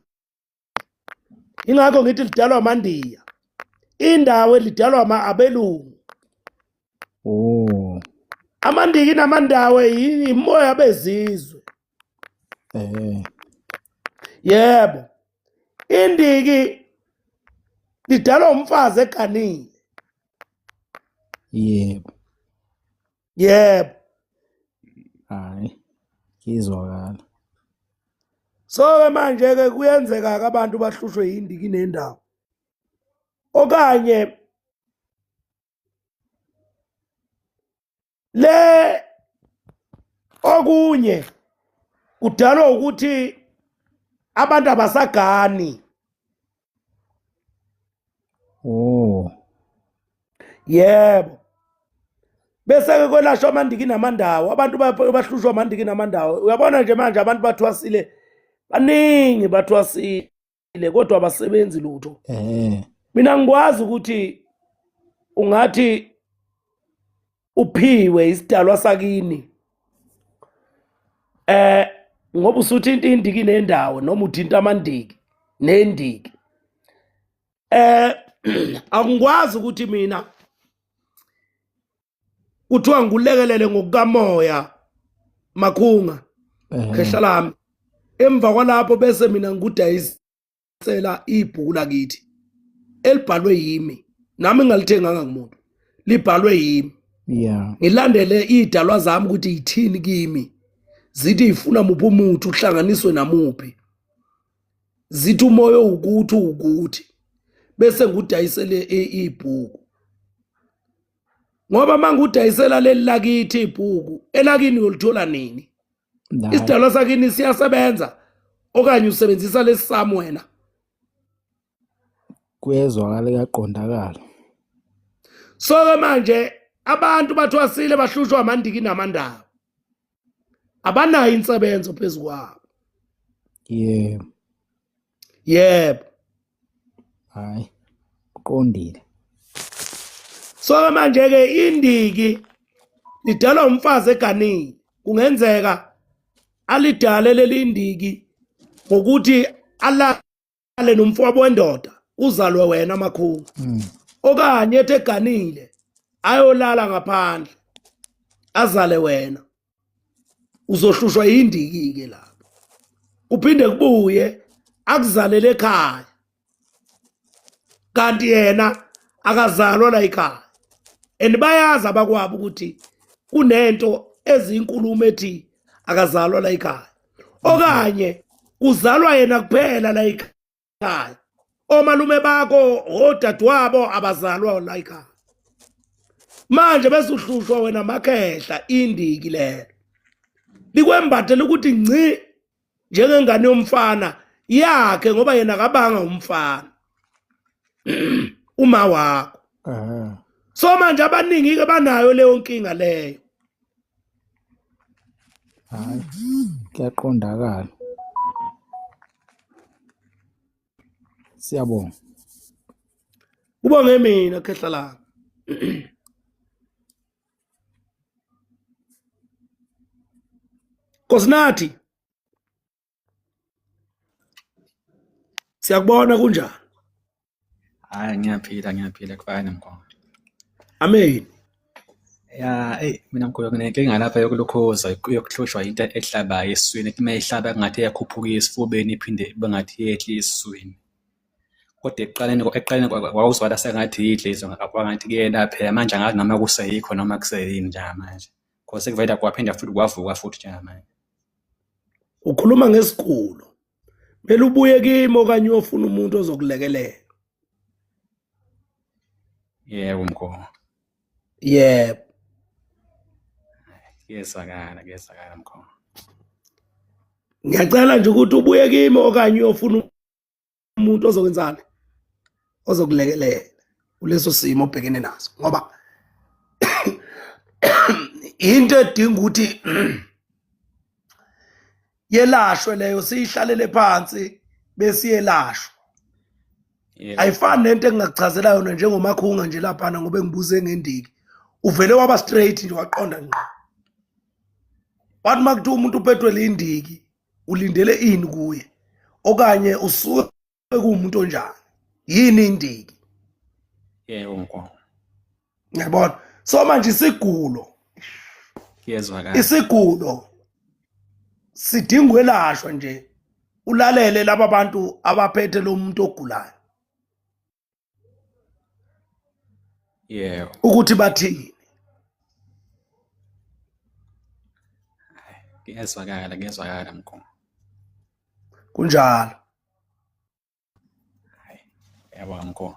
Ingakho ngithi lidalwa amandiya. Indawo elidalwa ama abelungu. Oh. Amandiki namandawo imoya bezizwe. Eh. Yebo. Indiki lidalwa umfazi eganile. Yebo. Yebo. Hayi. Kizwakala. So ke manje ke kuyenzeka ke abantu bahlushwe yindiki nendawo. Okanye le okunye kudalwa ukuthi abantu abasagani. Oh. Yebo. Bese ke kwelashwa amandiki namandawo abantu bahlushwa amandiki namandawo. Uyabona nje manje abantu bathwasile baningi bathwasile kodwa abasebenzi lutho. Eh. Mina ngikwazi ukuthi ungathi uphiwe isidalwa sakini eh ngoba usuthinta indiki nendawo noma uthinta amandiki nendiki eh angikwazi ukuthi mina kuthiwa ngikulekelele ngokukamoya makhunga khehla lami emva kwalapho bese mina ngikudayisa cela ibhuku lakithi elibhalwe yimi nami ngingalithenganga kumuntu libhalwe yimi yeah ngilandele idalwa zami ukuthi yithini kimi zithi ifuna muphi umuthi uhlanganiswe namuphi zithi umoya ukuthi ukuthi bese ngudayisele ibhuku ngoba mangudayisela leli lakithi ibhuku elakini uyolithola nini Isidalwa sakini siyasebenza okanye usebenzisa lesisami wena? Kuyezwakala kuyaqondakala. So ke manje abantu bathwasile bahlushwa amandiki namandawo. Abanayo insebenzo phezu kwabo. Yebo. Yebo. Hayi. Uqondile. So manje ke indiki lidalwa umfazi eganile. Kungenzeka alidale leli indiki ngokuthi alale nomfowabo wendoda uzalwe wena makhulu. Okanye ethi eganile ayolala ngaphandle azale wena. Uzohlushwa yindiki ke lapho. Kuphinde kubuye akuzalele ekhaya. Kanti yena akazalwa la ekhaya. And bayazi abakwabo ukuthi kunento ezinkulumo ethi akazalwa la ekhaya. Okanye uzalwa yena kuphela la ekhaya. Omalume bakho odadewabo abazalwa la ekhaya. Manje bese uhlushwa wena makhehla indiki lelo. Likwembathela ukuthi ngci njengengane yomfana yakhe ngoba yena akabanga umfana uma wakho. So manje abaningi ke banayo leyo nkinga leyo. Hayi kuyaqondakala. Siyabonga. Kubonge mina khehla lami. Nkosinathi siyakubona kunjani? Hayi ngiyaphila ngiyaphila kufana mkhulu. Amen. Ya, eyi mina mkhulu nginenkinga lapha yokulukhuza yokuhlushwa into ehlabayo esiswini ethi uma ihlaba kungathi iyakhuphuka esifubeni iphinde ibe ngathi yehla esiswini. Kodwa ekuqaleni ekuqaleni kwakuzwakala sengathi yidlizo kwangathi kuyelapheka manje angazi noma kuseyikho noma kuseyini njengamanje. Cause sekuvele kwaphinda futhi kwavuka futhi njengamanje. Ukhuluma ngesigulo. Kumele ubuye kimi okanye uyofuna umuntu ozokulekelela. Yebo mkhulu. Yebo. Kuyezwakala kuyezwakala mkhulu. Ngiyacela nje ukuthi ubuye kimi okanye uyofuna umuntu ozokwenzani ozokulekelela kuleso simo obhekene naso ngoba into edinga ukuthi Yelashwe leyo siyihlalele phansi besiyelashwa. Yebo. Ayifani nento engingakuchazela yona njengomakhunga nje laphana ngoba engibuze ngendiki. Uvele waba straight nje waqonda ngqo. Wathi uma kuthiwa umuntu uphethwe lindiki ulindele ini kuye okanye usuke kuwumuntu onjani yini indiki Yebo mkhulu. ngiyabona so manje isigulo Kuyezwakala. isigulo sidinga ukwelashwa nje ulalele laba bantu abaphethe lo muntu ogulayo Yebo. ukuthi bathini Kuyezwakala, kuyezwakala mkhulu. Kunjalo. Yebo mkhulu.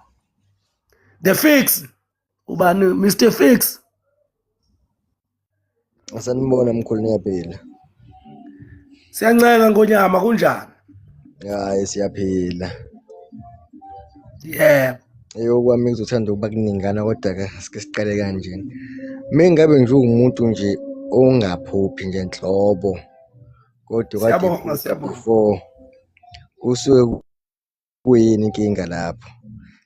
The Fix. Ubani Mr Fix? Sanibona mkhulu niyaphila. Siyancenga ngonyama kunjani? Hayi siyaphila. Yebo. Eyokwami ngizothanda ukuba kuningana kodwa ke sike siqale kanje. Mengabe nje uwumuntu nje ongaphuphi nje nhlobo kodwa kade Siyabonga, ephupha siyabonga. before kusuke kuyini inkinga lapho?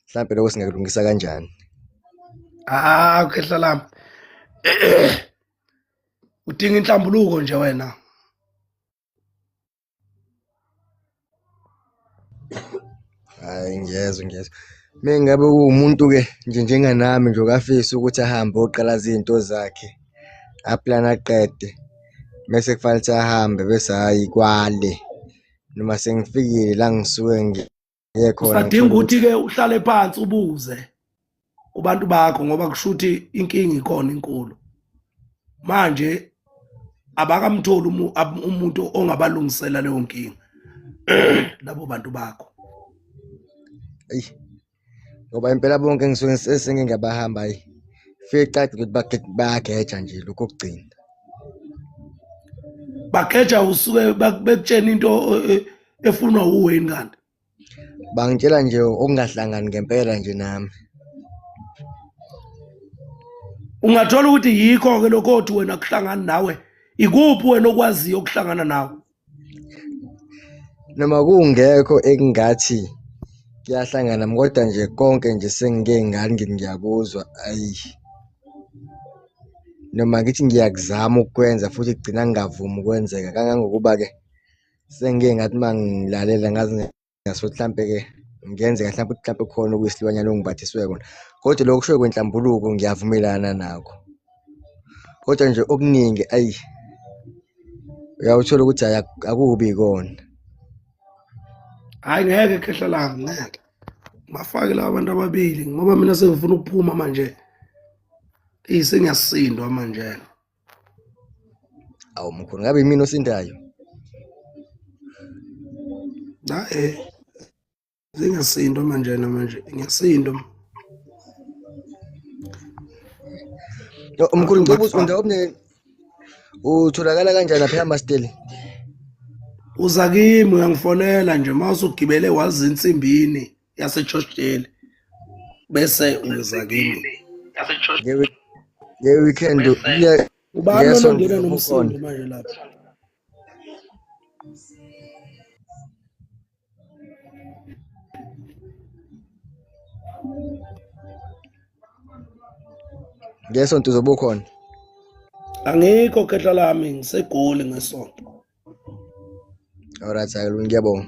Mhlampe lokho singakulungisa kanjani? Ah, khehla lami. Udinga inhlambuluko nje wena. Hayi ngiyezwa ngiyezwa. Mengabe kuwumuntu ke nje njenganami nje okafisa ukuthi ahambe oqala izinto zakhe aplane aqede mese kufanele ukuthi ahambe bese hhayi kwale noma sengifikile la ngisuke ngiye khona Usadinga ngithole ukuthi ukuthi ke uhlale phansi ubuze kubantu bakho ngoba kusho ukuthi inkinga ikhona inkulu. Manje abakamtholi umuntu ongabalungisela leyo nkinga labo bantu bakho. eyi ngoba impela bonke ngisuke sengingabahamba hayi fike cace ukuthi bayageja nje lokhu okugcina. Bageja usuke bekutshena into efunwa uweni kanti. Bangitshela nje okungahlangani ngempela nje nami. Ungathola ukuthi yikho ke lokho othi wena kuhlangana nawe. Ikuphi wena okwaziyo ukuhlangana nawe? Noma kungekho engingathi kuyahlangana kodwa nje konke nje sengike ngani ngithi ngiyakuzwa ayi noma ngithi ngiyakuzama ukukwenza futhi kugcina ngingavumi ukwenzeka kangangokuba-ke sengike ngathi uma ngilalela ngaze ngasuthi mhlampe-ke ngenzeka mhlampe ukuthi mhlampe kukhona okuyisilwanyana ongiphathiswe kona kodwa lokho kushiwo kwenhlambuluko ngiyavumelana nakho kodwa nje okuningi ayi uyawuthola ukuthi hhayi akubi kona. Hayi ngeke khehla lami ngeke. Bafake laba bantu ababili ngoba mina sengifuna ukuphuma manje. Eyi sengiyasindwa manje. Awu mkhulu ngabe yimina osindayo? La sengiyasindwa manje manje ngiyasindwa. Yo, Mkhulu ngicela ukuthi undawomne utholakala kanjani lapha eMasteli? Uza kimi uyangifonela nje uma usugibele wazi insimbini yaseChurchdale bese uza kimi. Nge-weekend Ubani lona ngesonto ongena uzobe nomsindo ukhona. manje lapha? Ngesonto uzobe ukhona. Angikho khehla lami ngiseGoli ngesonto. Alright, hayi ngiyabonga.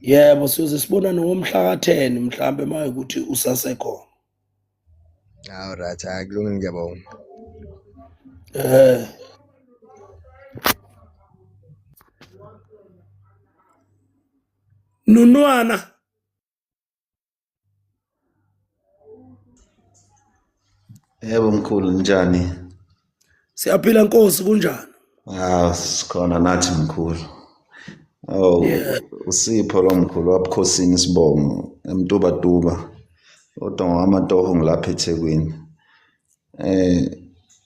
Yebo siyoze sibonane ngomhla ka-10 mhlambe uma ukuthi usasekhona. Alright, hayi kulungile ngiyabonga. Nunwana Yebo mkhulu njani? Siyaphila Nkosi kunjani? Ah sikhona nathi mkhulu. Oh Yeah. uSipho lo mkhulu wabukhosini isibongo eMtubatuba. Kodwa ngokwamatoho ngilapha eThekwini.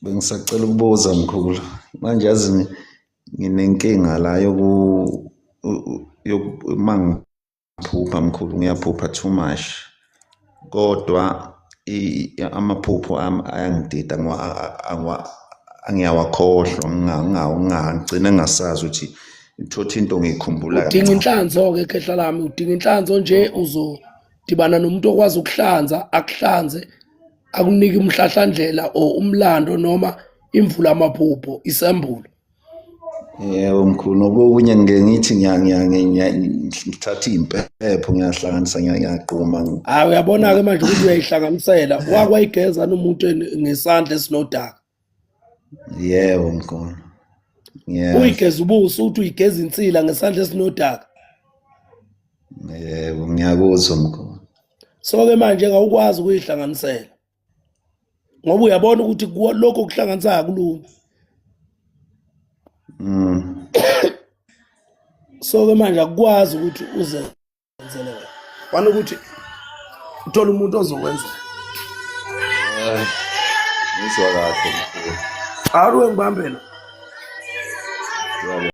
Bengisacela ukubuza mkhulu. Manje yazi nginenkinga la yoku uma ngiphupha mkhulu ngiyaphupha too much. Kodwa amaphupho ami ayangidida Ngiyawakhohlwa ngigcine ngingasazi ukuthi ngithothi into ngiyikhumbula Udinga kancane. inhlanzo-ke khehla lami, udinga inhlanzo nje, uzodibana nomuntu okwazi ukuhlanza, akuhlanze, akunike umhlahlandlela or umlando noma imvula amaphupho, isambulo. Yebo mkhulu, nokunye ngike ngithi ngithatha iy'mpepho ngiyahlanganisa ngiyagquma. Hayi, uyabona-ke manje ukuthi uyayihlanganisela. Wakwayigeza nomuntu ngesandla esinodaka. Yebo mkhulu, ngiyezwa. Uyigeza ubuso uthi uyigeza insila ngesandla esinodaka. Yebo, ngiyakuzwa mkhulu. So-ke manje awukwazi ukuyihlanganisela ngoba uyabona ukuthi lokho kuhlanganisayo akulungi. So-ke manje akukwazi ukuthi uzenzele wena, fana ukuthi uthole umuntu ozokwenzela. Ngizwa kahle mkhulu. Awuke ngibambe la. Ngiyabonga.